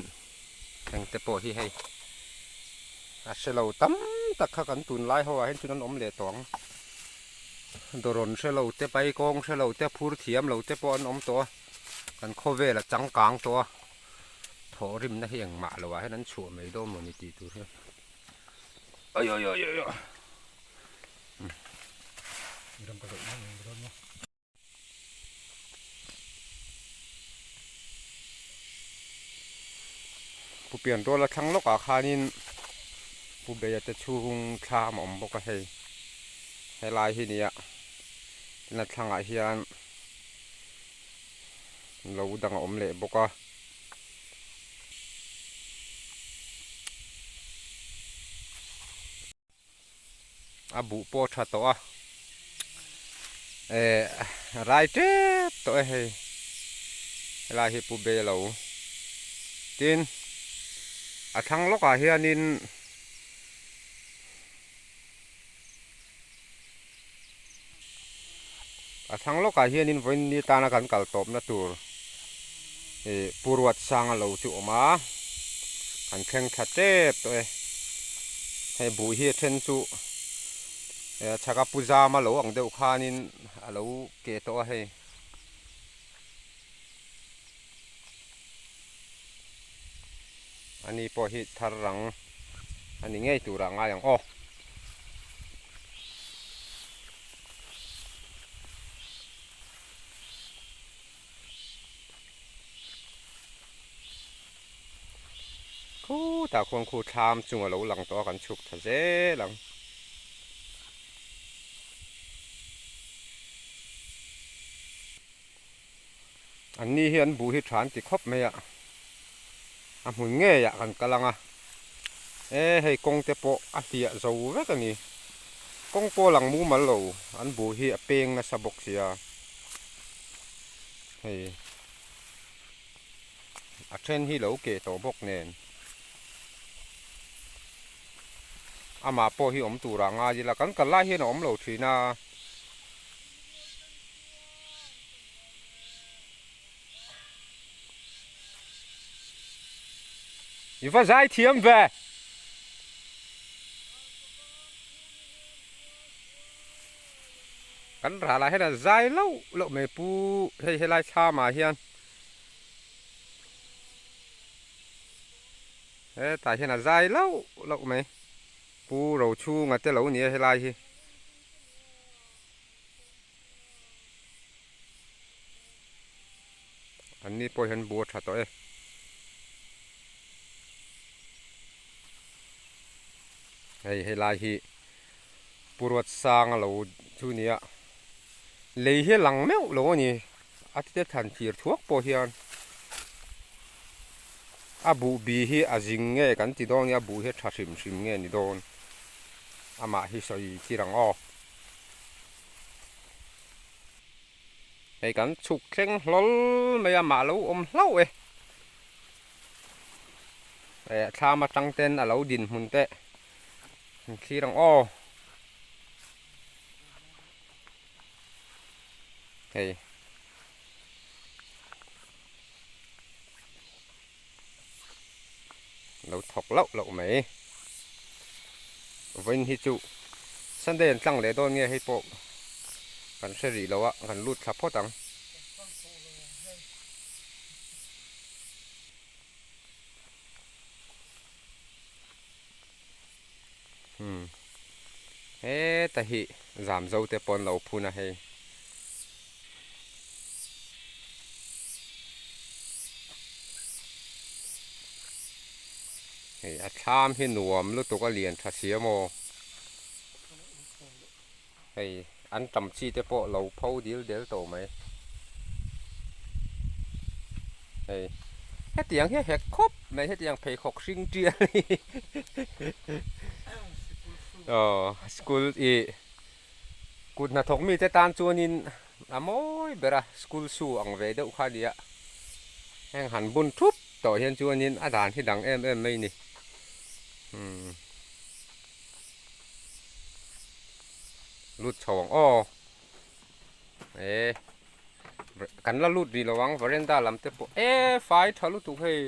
engte pawh hi hei a hre lo tam tak kha kan tunlai ho ah hian chuan an awm leh tawh ang dawrawn hre lo te paikawng hre lo te phur thiam lo te pawh an awm tawh a kan khawvel a changkang tawh a thawhrimna hi engmah lo ah hian an chhuah mai dawn mawni tih tur hian awi awi awi awi. Pu Pianruala thlang lawkah khanin Pu Beia te chhung thlam a awm bawk a hei helai hi nia tina thlangah hian lo dang a awm leh bawk a. A buh pawh a tha tawh a eh rai tep tawh e hei helai hi pu be lo tin a thlang lawkah hianin a thlang lawkah hianin vawiin ni tana kan kal tawpna tur ih pu ruat sang a lo chu awm a kan thleng thla tep tawh e hei buh hi a then chu eh chhaka pu zam a lo ang deuh khanin a lo keh tawh a hei. Ani pawh hi thar rang a ni ngei turah ngai ang aw. Khutah khuan khu thlam chung a lo lang tawh a kan chhuk tha zel ang. An ni hi an buh hi tha an ti khawp mai a, a hmun ngeiah kan kal ang a, e hei kawng te pawh a hliah zo vek a ni, kawng pawh lang mumal lo an buh hi a peng nasa bawk sia hei. A then hi lo keh tawh bawk nen. Amah pawh hi awm turah ngai ila kan kal lai hian a awm lo thin a. I va zai thiam ve. Kan ralah hian a zai loh loh mai pu hei helai thlamah hian. Hetah hian a zai loh loh mai pu Rochhunga te lo nia helai hi. An ni pawh hian bu a tha tawh e. Hei helai hi Pu Ruatsanga lo chu nia lei hi a lang meuh lo a ni a ti te than thlir thuak pawh hian a buh bi hi a zing nge kan ti dawn nge a buh hi a tha hrim hrim nge ni dawn amah hi sawi tir ang aw. Hei kan chhuk thleng hlawl mai a mah lo awm hlauh e. Eh thlam atang ten a lo dinhmun te an thlir ang aw. Hei. Lo thawk loh loh mai. Vawiin hi chu Sunday an tlang leh dawn nge hei pawh kan hre rih lo a, kan lut thla phawt ang. Hmm. Heta hi zamzo te pawh an lo phun a hei. Hei a thlam hi nuam lutuk a lian tha si a maw. Hei an tam chi te pawh lo pho dil del tawh mai. Hei hetiang hi a hek khawp mai hetiang pheikhawk hring tial hi aw school ih kut hnathawk mite tan chuanin a mawi ber a school shoe ang ve deuh kha a nia heng han bun thup tawh hian chuanin a dan hi dang em em mai a ni umm. Lut chho ang aw e kan la lut rih lo ang veranda lam te pawh e fai tha lutuk hei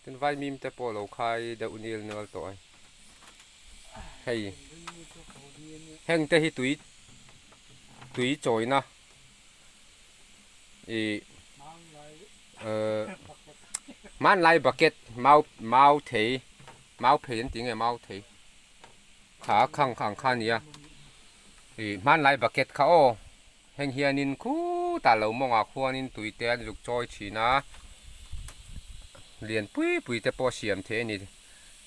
tin vaimim te pawh lo khai deuh nil nual tawh a hei heng te hi tui tui chawina ih eh hmanlai bucket mau mau thei mau phei an tih nge mau thei. Kha khang khang kha nia ih hmanlai bucket kha aw heng hianin khutah lo mawngah khuanin tui te an zuk chawi thin a lian pui pui te pawh siam theih a ni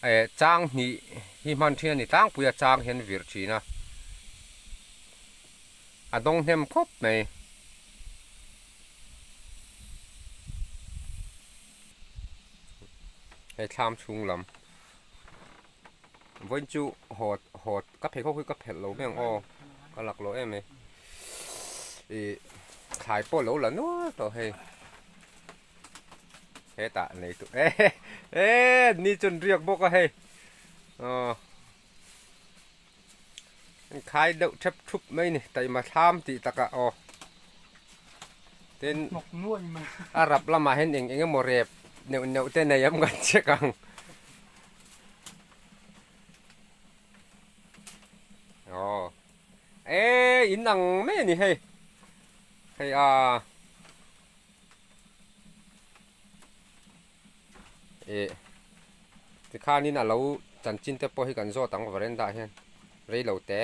eh chang hnih hi hman thin a ni tlangpui a chang hian virh thin a a dawng hnem khawp mai. Hei thlam chhung lam. Vawiin chu hawt hawt ka pheikhawk hi ka phelh lo mai ang aw ka lak lo em mai ih thlai pawh lo la nual tawh hei hetah nei tu eh eh ni chuan riak bawk a hei aw an khai deuh thep thup mai ni taima thlam tih takah aw tin a rap lamah hian eng eng emaw rep neuh neuh te nei awm kan check ang. Aw e in ang mai a ni hei hei a eh tikhanin a lo chanchin te pawh hi kan zawt ang veranda ah hian rei lo te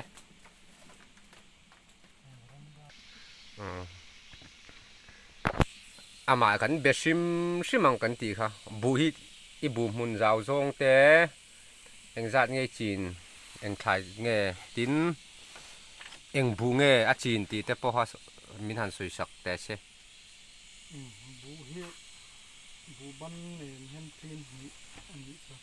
Amah kan be hrim hrim ang kan tih kha buh hi i buh hmun zau zawng te engzat nge chin eng thlai nge tin eng buh nge a chin tih te pawha min han sawi sak teh se. Buh hi buh ban nen hian tlin hnih a nih chu.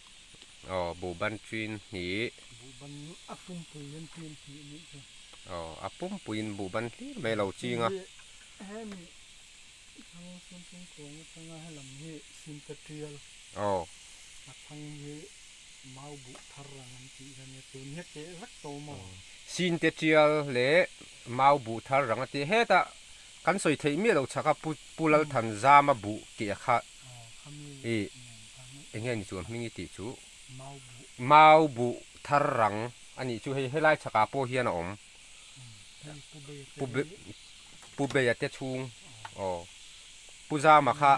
Aw buh ban tlin hnih. Buh ban a pumpui hian tlin hnih a nih chu. Aw a pumpuiin buh ban hlir mai a lo ching a. Hemi Thlang Simsing kawng atanga helam hi Simte tial Aw. A thlang hi mau buh thar ang an tih hian nia tun hi a keh vek tawh maw? Sinte tial leh mau buh thar rang a ti. Hetah kan sawi theih miah loh chhaka Pu Pu Lalthan Zama buh keh kha i eng nge ni chu a hming i tih chu? Mau buh thar rang a nih chu hei helai chhakah pawh hian a awm. Pu Pu Beia te chhung aw Pu Zama kha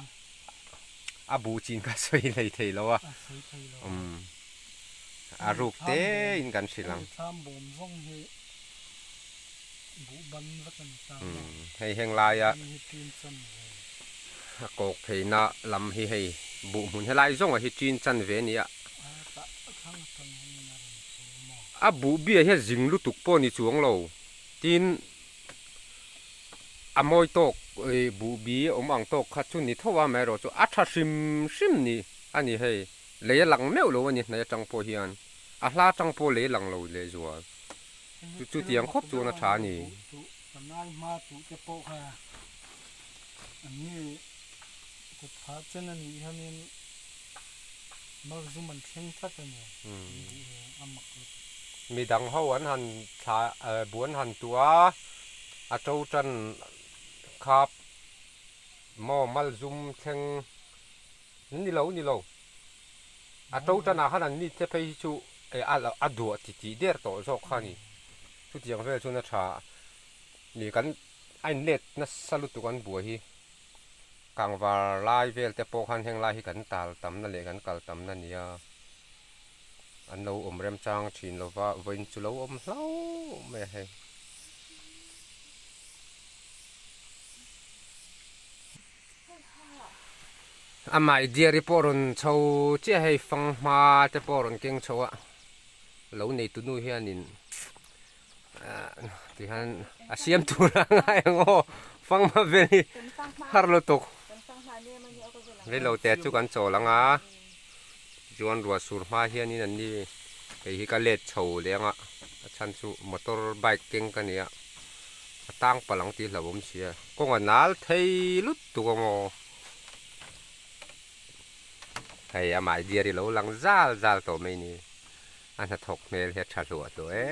a buh chin kha sawi hlei thei lo a umm a ruk te in kan hrilh ang. Umm hei heng laia a kawk pheina lam hi hei buh hmun helai zawng ah hi chin chan ve a ni a. A buh biah hian zing lutuk pawh ni chuang lo tin a mawi tawk ih buh bi awm ang tawk kha chu ni tho a amaherawhchu a tha hrim hrim ni a ni hei lei a lang meuh lo a ni hnai atang pawh hian a hla atang pawh lei a lang lo lehzual chu chutiang khawp chuan a tha a ni. Malzum an thleng tlat a ni. A mak lutuk. Midang ho an han thla bu an han tuah a, a to tan khap maw malzum thleng ni lo ni lo. A to tan ah khan an mite phei hi chu a duah ti tih der tawh zawk kha a ni. Chutiang vel chuan a tha ni kan a inlet nasa lutuk an buai hi. Kangvar lai vel te pawh khan heng lai hi kan tal tamna leh kan kal tamna a ni a, an lo awm remchang thin lo va, vawiin chu lo awm hlauh mai a hei. Amah i diary pawh rawn chho chiah hei fanghma te pawh rawn keng chho a, lo neitu nu hianin Tihian a siam tur a ngai ang aw fanghma vel hi har lutuk reilo te chu kan chawl ang a chuan ruah sur hma hianin an ni hei hi ka let chho leh ang a a chhan chu motor bike keng ka ni a a tang palh ang tih hlauhawm si a kawng a nal thei lutuk ang aw hei amah diary lo lang zal zal tawh mai ni. A hnathawk hmel hi a tha hluah hluah e.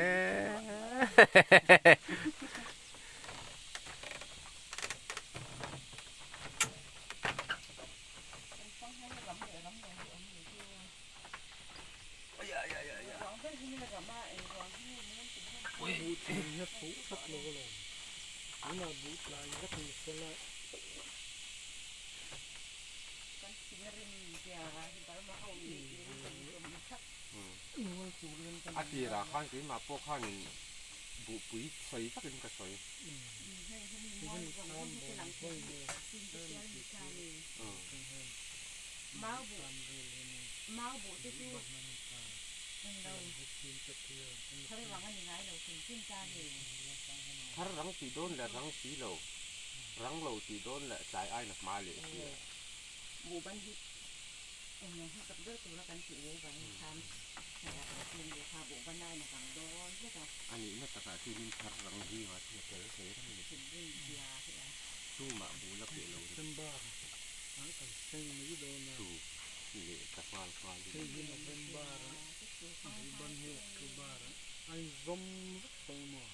A tirah khan keimah pawh khanin buhpui sawi vakin ka sawi. Thar rang tih dawn leh rang si lo, rang lo tih dawn leh tlai aina hma leh si a. Englo hmasak ber tura kan tih ve vangin khan hnaih ah kan siam ve kha buh ban ain a vang dawn hlek a. A nihna takah chuanin thar rang zingah chuan a tel thei reng a ni. Thinrim zia hi a. Tumah buh la keh lo. September ah kan seng mai dawn a. Chu leh ta nghal nghal in. Hei hi November ah buh ban hi October ah a inzawm vek tawh maw?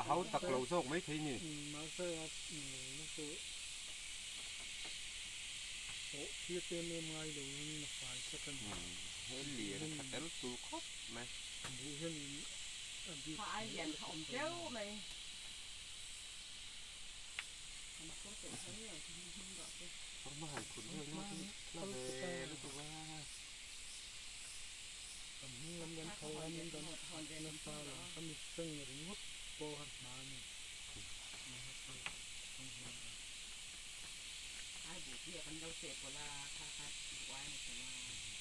A hau tak lo zawk mai thei ni. Mahse a nung chu pawh thlir em em ngai lo in a fai tlat a ni. He lian a tha tel tur khawp mai. Buh hian in a bik Kha ai lian kha awm teuh mai. Kan phur peih kher lo chu hming hming rawh se. Hma han phut vel na chu la ve lutuk a. Kan hnung lam kan tho a min kan nasa lo ka mit seng ringawt pawh a hna a ni.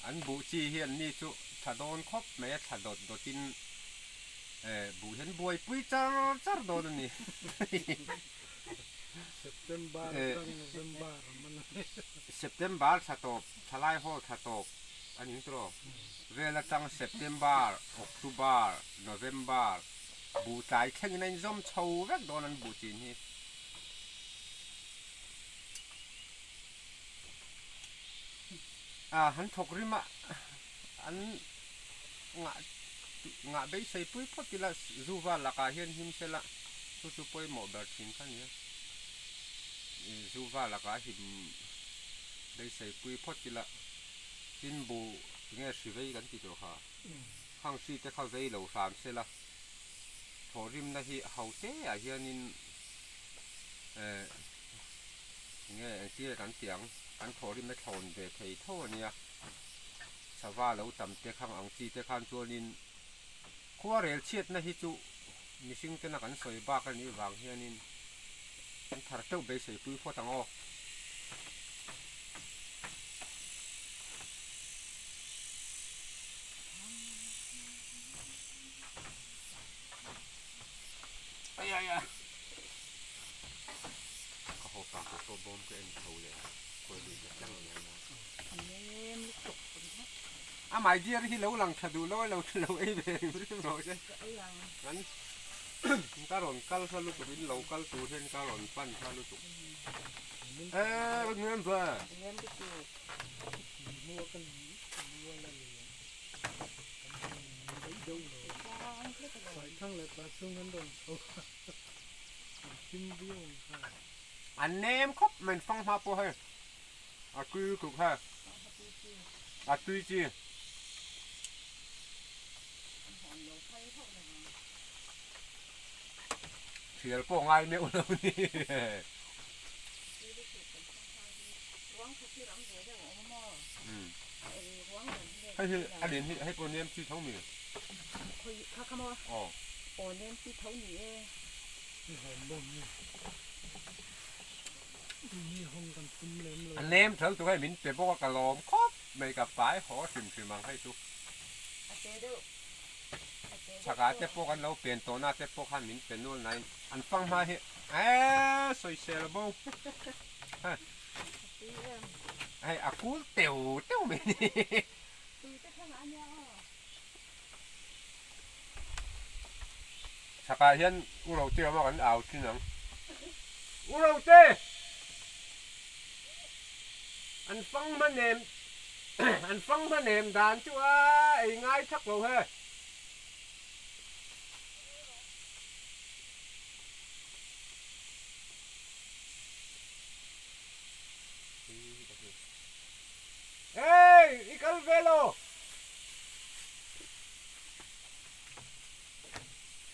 An buh chi hi an ni chu tha dawn khawp mai a thla dawt dawt in buh hian buaipui char char dawn a ni. September atang November a man a ni. September thla tawp, thalai haw thla tawp a ni tawh. Vel atang September, October, November buh tlai thlengin a inzawm chho vek dawn an buh chin hi. Han thawk rim a, an ngah ngah beisei pui phawt ila Zuva lakah hian him sela chu chu pawimawh ber thin kha nia. Zuva lakah him beisei pui phawt ila tin buh tinge hri vei kan ti tawh kha. Khang hri te kha vei lo hram sela thawhrimna hi ho te ah hianin eh Nge engtir kan tih ang, kan thawhrimna thlawn ve thei tho a nia. Sava lo tam te khang ang chi te khan chuanin khuarel chhiatna hi chu mihring tena kan sawi bak a nih vang hianin kan thar teuh beisei pui phawt ang aw. Ai ai a. Ka haw pa pawh pawh bawm ka en tho leh a, khawi lui ta tlang mai a. A my dear hi lo lang tha duh lo a lo lo ei ve rim rim rawh se. Kan ka rawn kal kha lutuk in lo kal tur hian ka rawn pan kha lutuk. Eh ka hnem ve. An nem khawp mai fanghma pawh hei a tui lutuk hei a tui chi. Thial pawh ngai meuh lo ni. Hei hi a lian hi hei pawh nem chi tho mi. Aw. Aw nem chi tho ni e. A nem tho tur hei min pe bawk a ka lawm khawp mai ka pai haw hrim hrim ang hei chu. Chhakah te pawh kan lo pen tawhna te pawh khan min pe nual nain an fang hma hi eee sawisel a bo. Hei a kul teu teu mai ni. Chhakah hian U Rote awm a kan au thin ang. U Rote! An fang hma nem an fang hma nem dan chu a ei ngai thak lo he. Hey! I kal ve lo!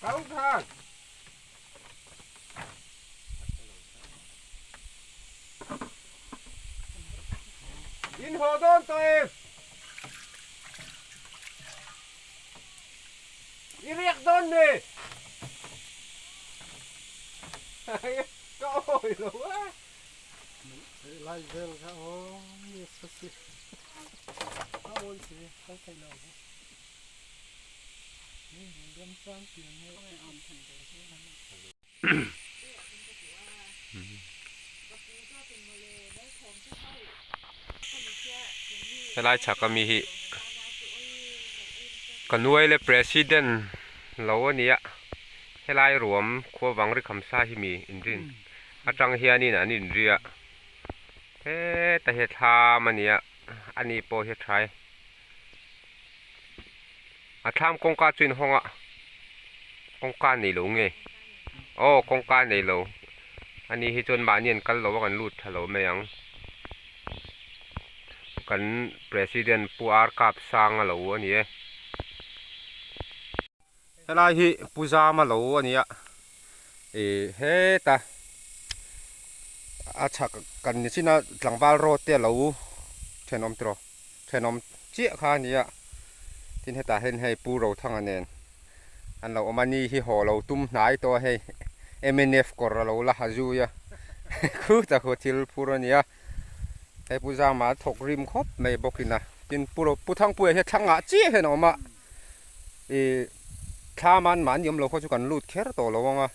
Kal khan! In haw dawn tawh em? I riak dawn ni? Ka awi lo a. Lai vel kha aw nge sa si. Ka awi si kal thei lo. Ram chang pian nge. Helai chhak ami hi ka nuai leh president lo a nia helai ruam khuavang ri kham sa hi mi inrin atang hianin an inri a heta hi thlam a nia ani pawh hi a tha e a thlam kawngka chu inhawng a kawngka nei lo nge aw kawngka nei lo ani hi chuan mahni an kal lo a kan lut tha lo mai ang kan president pu ar kap sang a lo a ni e helai hi pu zama lo a ni a ih heta a chhak kan ni chin a tlangval road te a lo thenawm tiraw thenawm chiah kha a ni a tin hetah hian hei pu Rothanga nen an lo awm a ni hi haw lo tum hnai tawh a hei mnf kawr a lo la ha zui a khutah khu thil phur a ni a hei pu Zama a thawk rim khawp mai bawk in a tin pu pu Thangpuia hi a thlang ah chiah hian a awm a ih thla man mahni awm lo khaw chu kan lut kher tawh lo ang a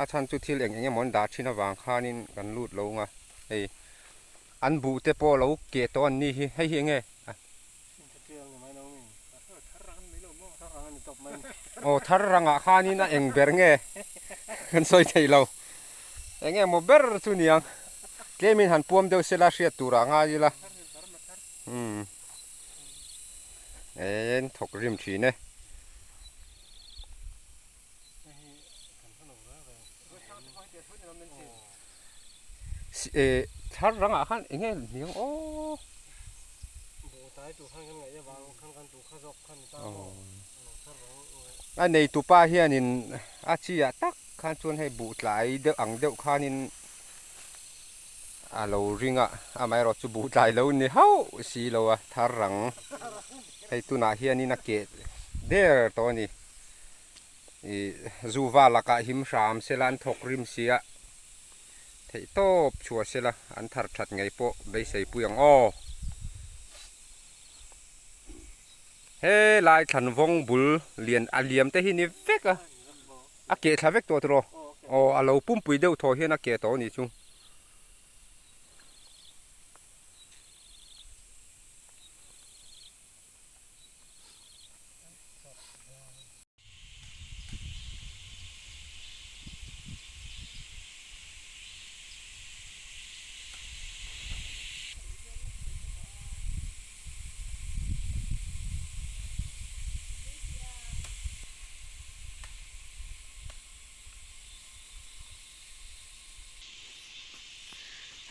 a chhan chu thil eng eng emaw an dah thin avang khanin kan lut lo ang a hei. An buh te pawh lo keh tawh an ni hi, hei hi enge? Aw thar rangah khanin a eng ber nge kan sawi thei lo, eng emaw ber chu niang, tlemin han puam deuh sela hriat turah ngai ila. Umm en thawk rim thin e. Thar rangah khan eng nge hniang aw. A neitupa hianin a chi ah tak khan chuan hei buh tlai deuh ang deuh khanin a lo ring a, amaherawh chu buh tlai lo ni hauh si lo a thar rang hei tunah hianin a keh der tawh a ni. Ih zuva lakah him hram sela an thawk rim si a, theih tawp chhuah sela an thar that ngei pawh beisei pui ang aw. He lai thlan vawng bul lian a liam te hi ni vek a, a keh thla vek tawh tiraw? Aw a lo pumpui deuh thaw hian a keh tawh a nih chu.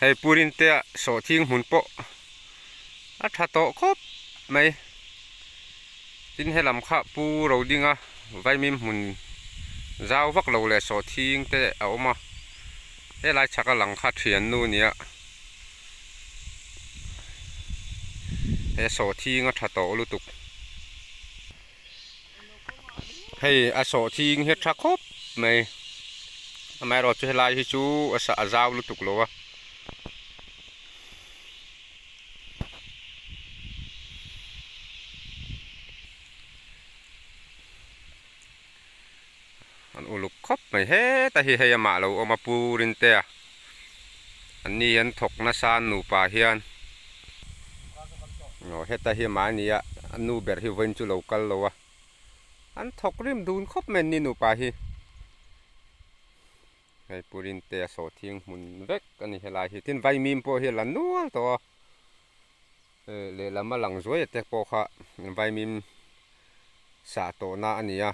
Hei purin te ah sawhthing hmun pawh a tha tawh khawp mai tin helam kha pu rodinga vaimim hmun zau vak lo leh sawhthing te a awm a helai chhaka lang kha thiannu a nia he sawhthing a tha tawh lutuk hei a sawhthing hi a tha khawp mai amaherawh chu helai hi chu a zau lutuk lo a. An uluk khawp mai heta hi hei amah lo awm a pu Rintea an ni an thawk nasa an nupa hian aw heta hi amah a ni a a nu ber hi vawiin chu lo kal lo a an thawk rim dun khawp mai an ni nupa hi. Hei purin te a sawhthing hmun vek a ni helai hi tin vaimim pawh hi a la nual tawh a lehlam a lang zuai te pawh kha vaimim sah tawhna a ni a.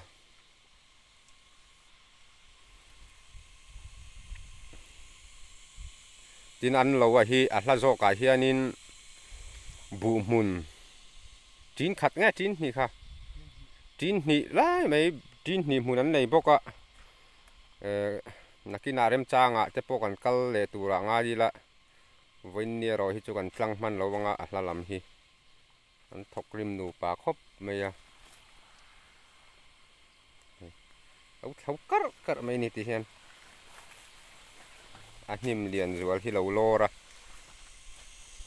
Tin an lo a hi a hla zawkah hianin buh hmun tin khat nge tin hnih kha tin hnih lai mai tin hnih hmun an nei bawk a. Eh nakinah remchangah te pawh kan kal leh turah ngai ila vawiin erawh hi chu kan tlang hman lo anga a hla lam hi an thawk rim nupa khawp mai a lo thlo karh karh mai a ni tih hian a hnim lian zual hi lo lawr a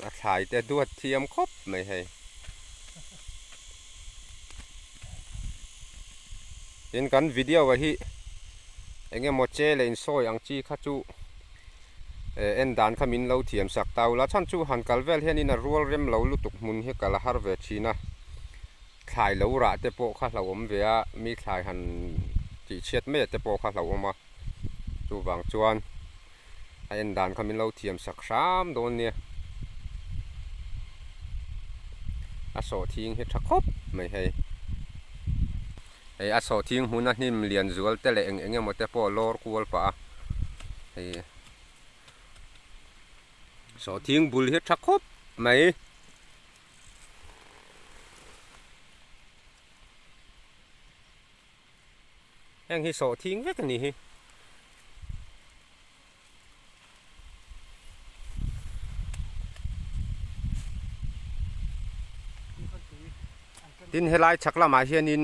a thlai te duat thiam khawp mai hei. Tin kan video ah hi eng emaw che leh insawi ang chi kha chu eh en dan kha min lo thiam sak ta ula chhan chu han kal vel hianin a rual rem lo lutuk hmun hi kal a har ve thin a thlai lo rah te pawh kha hlauhawm ve a mi thlai han tih chhiat mai te pawh kha hlauhawm a chuvang chuan a en dan kha min lo thiam sak hram dawn nia a sawhthing hi tha khawp mai hei hei a sawhthing hmuna hnim lian zual te leh eng eng emaw te pawh lawr kual pah a hei sawhthing bul hi tha khawp mai. Heng hi sawhthing vek a ni hi. Tin helai chhak lamah hianin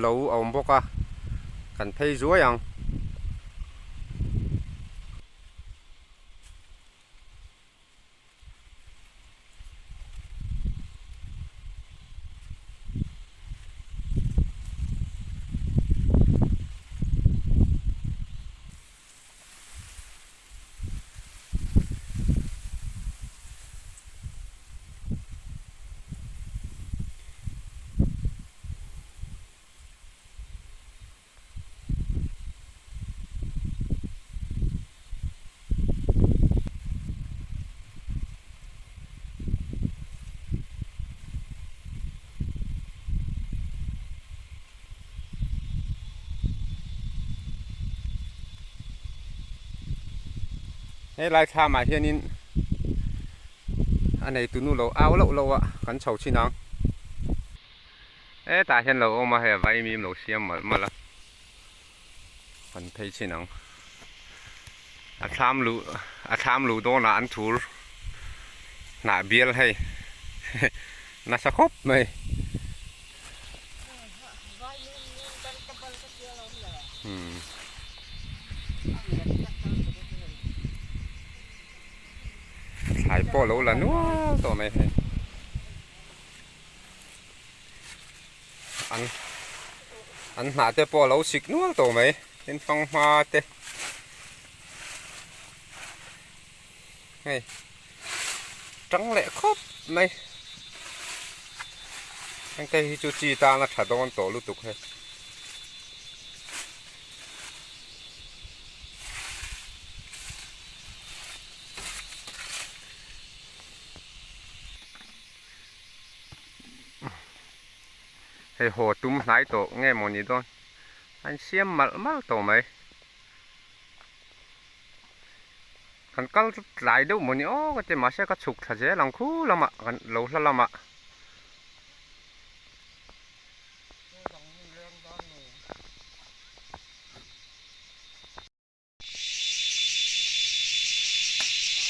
lo a awm bawk a, kan phei zuai ang. Helai thlamah hianin a neitu nu lo au loh loh a kan chho thin ang. Hetah hian lo awm a hei a vaimim lo siam malh malh a kan phei thin ang. A thlam luh a thlam luh dawnah an thur hnah bial hei nasa khawp mai. Thlai pawh lo la nual tawh mai hei an an hnah te pawh a lo sik nual tawh mai tin fanghma te hei tang leh khawp mai hengte hi chu chi tan a tha dawn tawh lutuk hei. Hei haw tum hnai tawh nge maw ni dawn a insiam malh malh tawh mai. Kan kal chu tlai deuh maw ni aw ka ti mahse ka chhuk thla zel ang khu lamah kan lo hla lamah.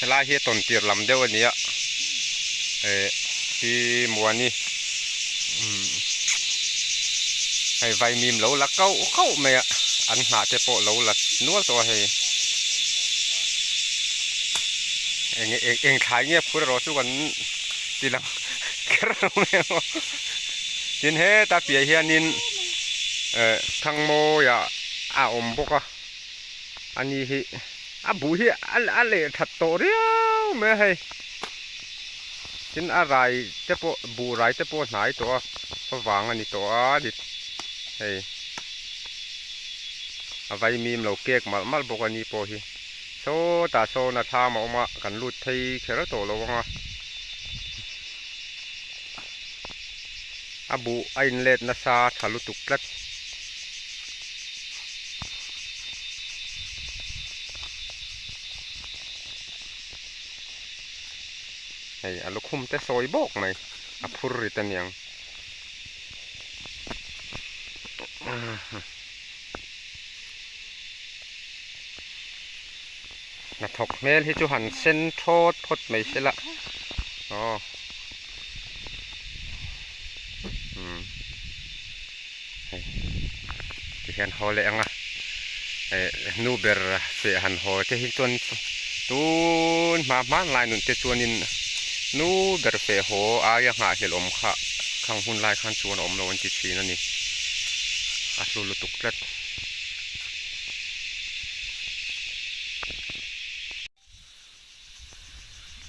Helai hi a tawn tir lam deuh a ni a eh pi Muani umm hei vaimim lo la kauh kauh mai a an hnah te pawh lo la nual tawh a hei eng eng thlai nge phur erawh chu kan ti lang kher lo mai ang aw tin heta piah hianin eh Thangmawia a awm bawk a. Ani hi a buh hi a leh that tawh riau mai a hei tin a rai te pawh buh rai te pawh a hnai tawh a favang a ni tawh a ni hei a vaimim lo kek malh malh bawk a ni pawh hi sawtah sawn a thlam a awm a kan lut phei kher tawh lo ang a a buh a inlet nasa tha lutuk tlat. Hei a lukhum te sawi bawk mai a phur rit aniang. Hnathawk hmel hi chu han sen thawt phawt mai se la aw umm. Hei tihian haw leh ang a eh nu ber feh han haw te hi chuan tun hma hmanlai nun te chuanin nu ber feh haw aia nghahhlelh awm kha khang hun lai khan chuan a awm lo an ti thin a ni a hlu lutuk tlat.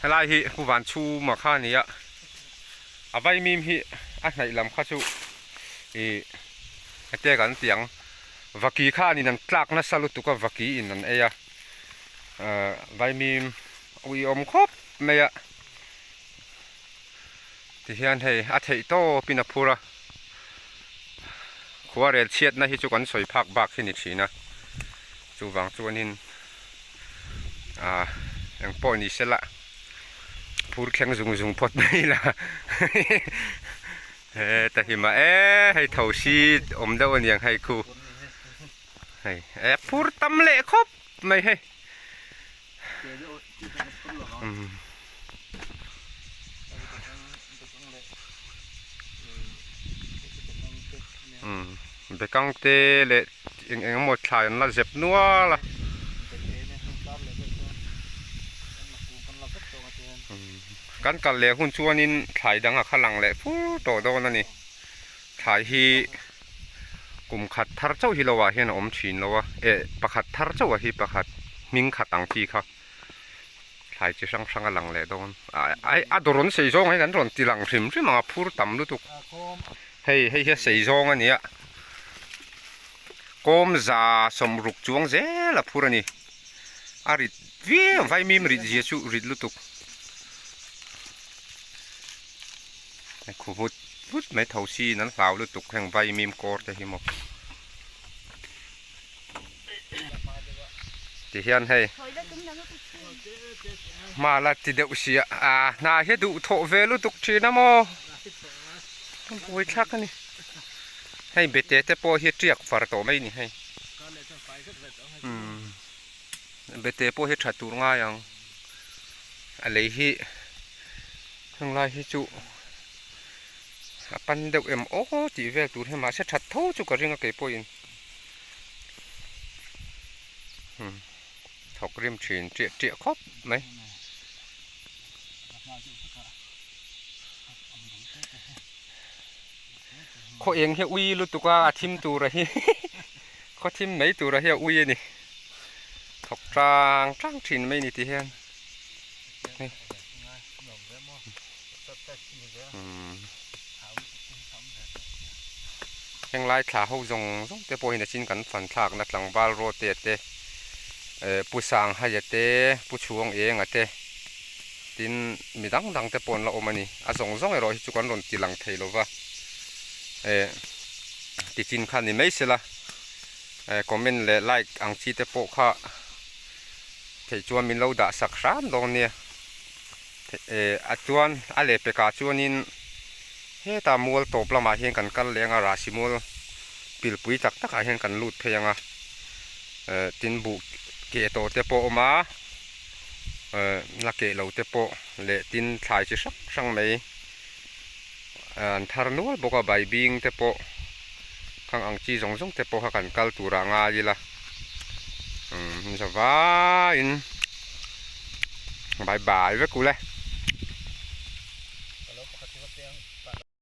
Helai hi Pu Vanchhuma kha a ni a, a vaimim hi a hnaih lam kha chu ih hete kan ti ang vaki khanin an tlak nasa lutuk a vaki in an ei a ahh vaimim ui awm khawp mai a tihian hei a theih tawpin a phur a khuarel chhiatna hi chu kan sawi phak bak hi ni thin a chuvang chuanin. Ah eng pawh ni se la phur thleng zung zung phawt mai la heta hi mah e hei tho si awm deuh a niang hei khu hei e phur tam leh khawp mai hei umm. Umm bekang te leh eng eng emaw thlai an la zep nual a kan kal leh hun chuanin thlai dang a kha lang leh fur tawh dawn a ni thlai hi kum khat thar chauh hi lo ah hian a awm thin lo a eh pakhat thar chauh a hi pakhat hming khat ang chi kha thlai chi hrang hrang a lang leh dawn a dawrawn sei zawng hi kan rawn ti lang hrim hrim ang a phur tam lutuk. Hei hei hi a sei zawng a ni a kawm za sawmruk chuang zel a phur a ni a rit viau vaimim rit zia chu rit lutuk khu vut vut mai tho siin an hlau lutuk heng vaimim kawr te hi maw tihian hei. Hma la ti deuh sia a hna hi a duh thawh ve lutuk thin a maw buai thlak a ni hei bete te pawh hi tiak far tawh mai a ni hei umm bete pawh hi tha tur ngai ang a lei hi heng lai hi chu a pan deuh em aw tih vel tur hi mahse that tho chu ka ring a keipawhin umm. Thawk rim thin tiah tiah khawp mai. Khaw eng hi ui lutuk a a thim tur a hi khaw thim mai tur a hi a ui a ni. Thawk tang tang thin mai a ni ti hian. Hei. Heng lai thla ho zawng zawng te pawhin a chin kan fan thlakna tlangval rawte te eh pu Sanghaia te pu Chhuang Enga te tin mi dang dang te pawh an la awm a ni a zawng zawng erawh hi chu kan rawn ti lang thei lo va eh ti chin kha ni mai sela eh comment leh like ang chi te pawh kha theih chuan min lo dah sak hram dawn nia. Eh a chuan a leh pekah chuanin hetah mual tawp lamah hian kan kal leh anga rasi mual pilpui tak takah hian kan lut phei anga eh tin buh keh tawh te pawh a awm a eh la keh lo te pawh leh tin thlai chi hrang hrang mai an thar nual bawk a baibing te pawh khang ang chi zawng zawng te pawh kha kan kal turah ngai ila umm zavaiin bye bye vek ule.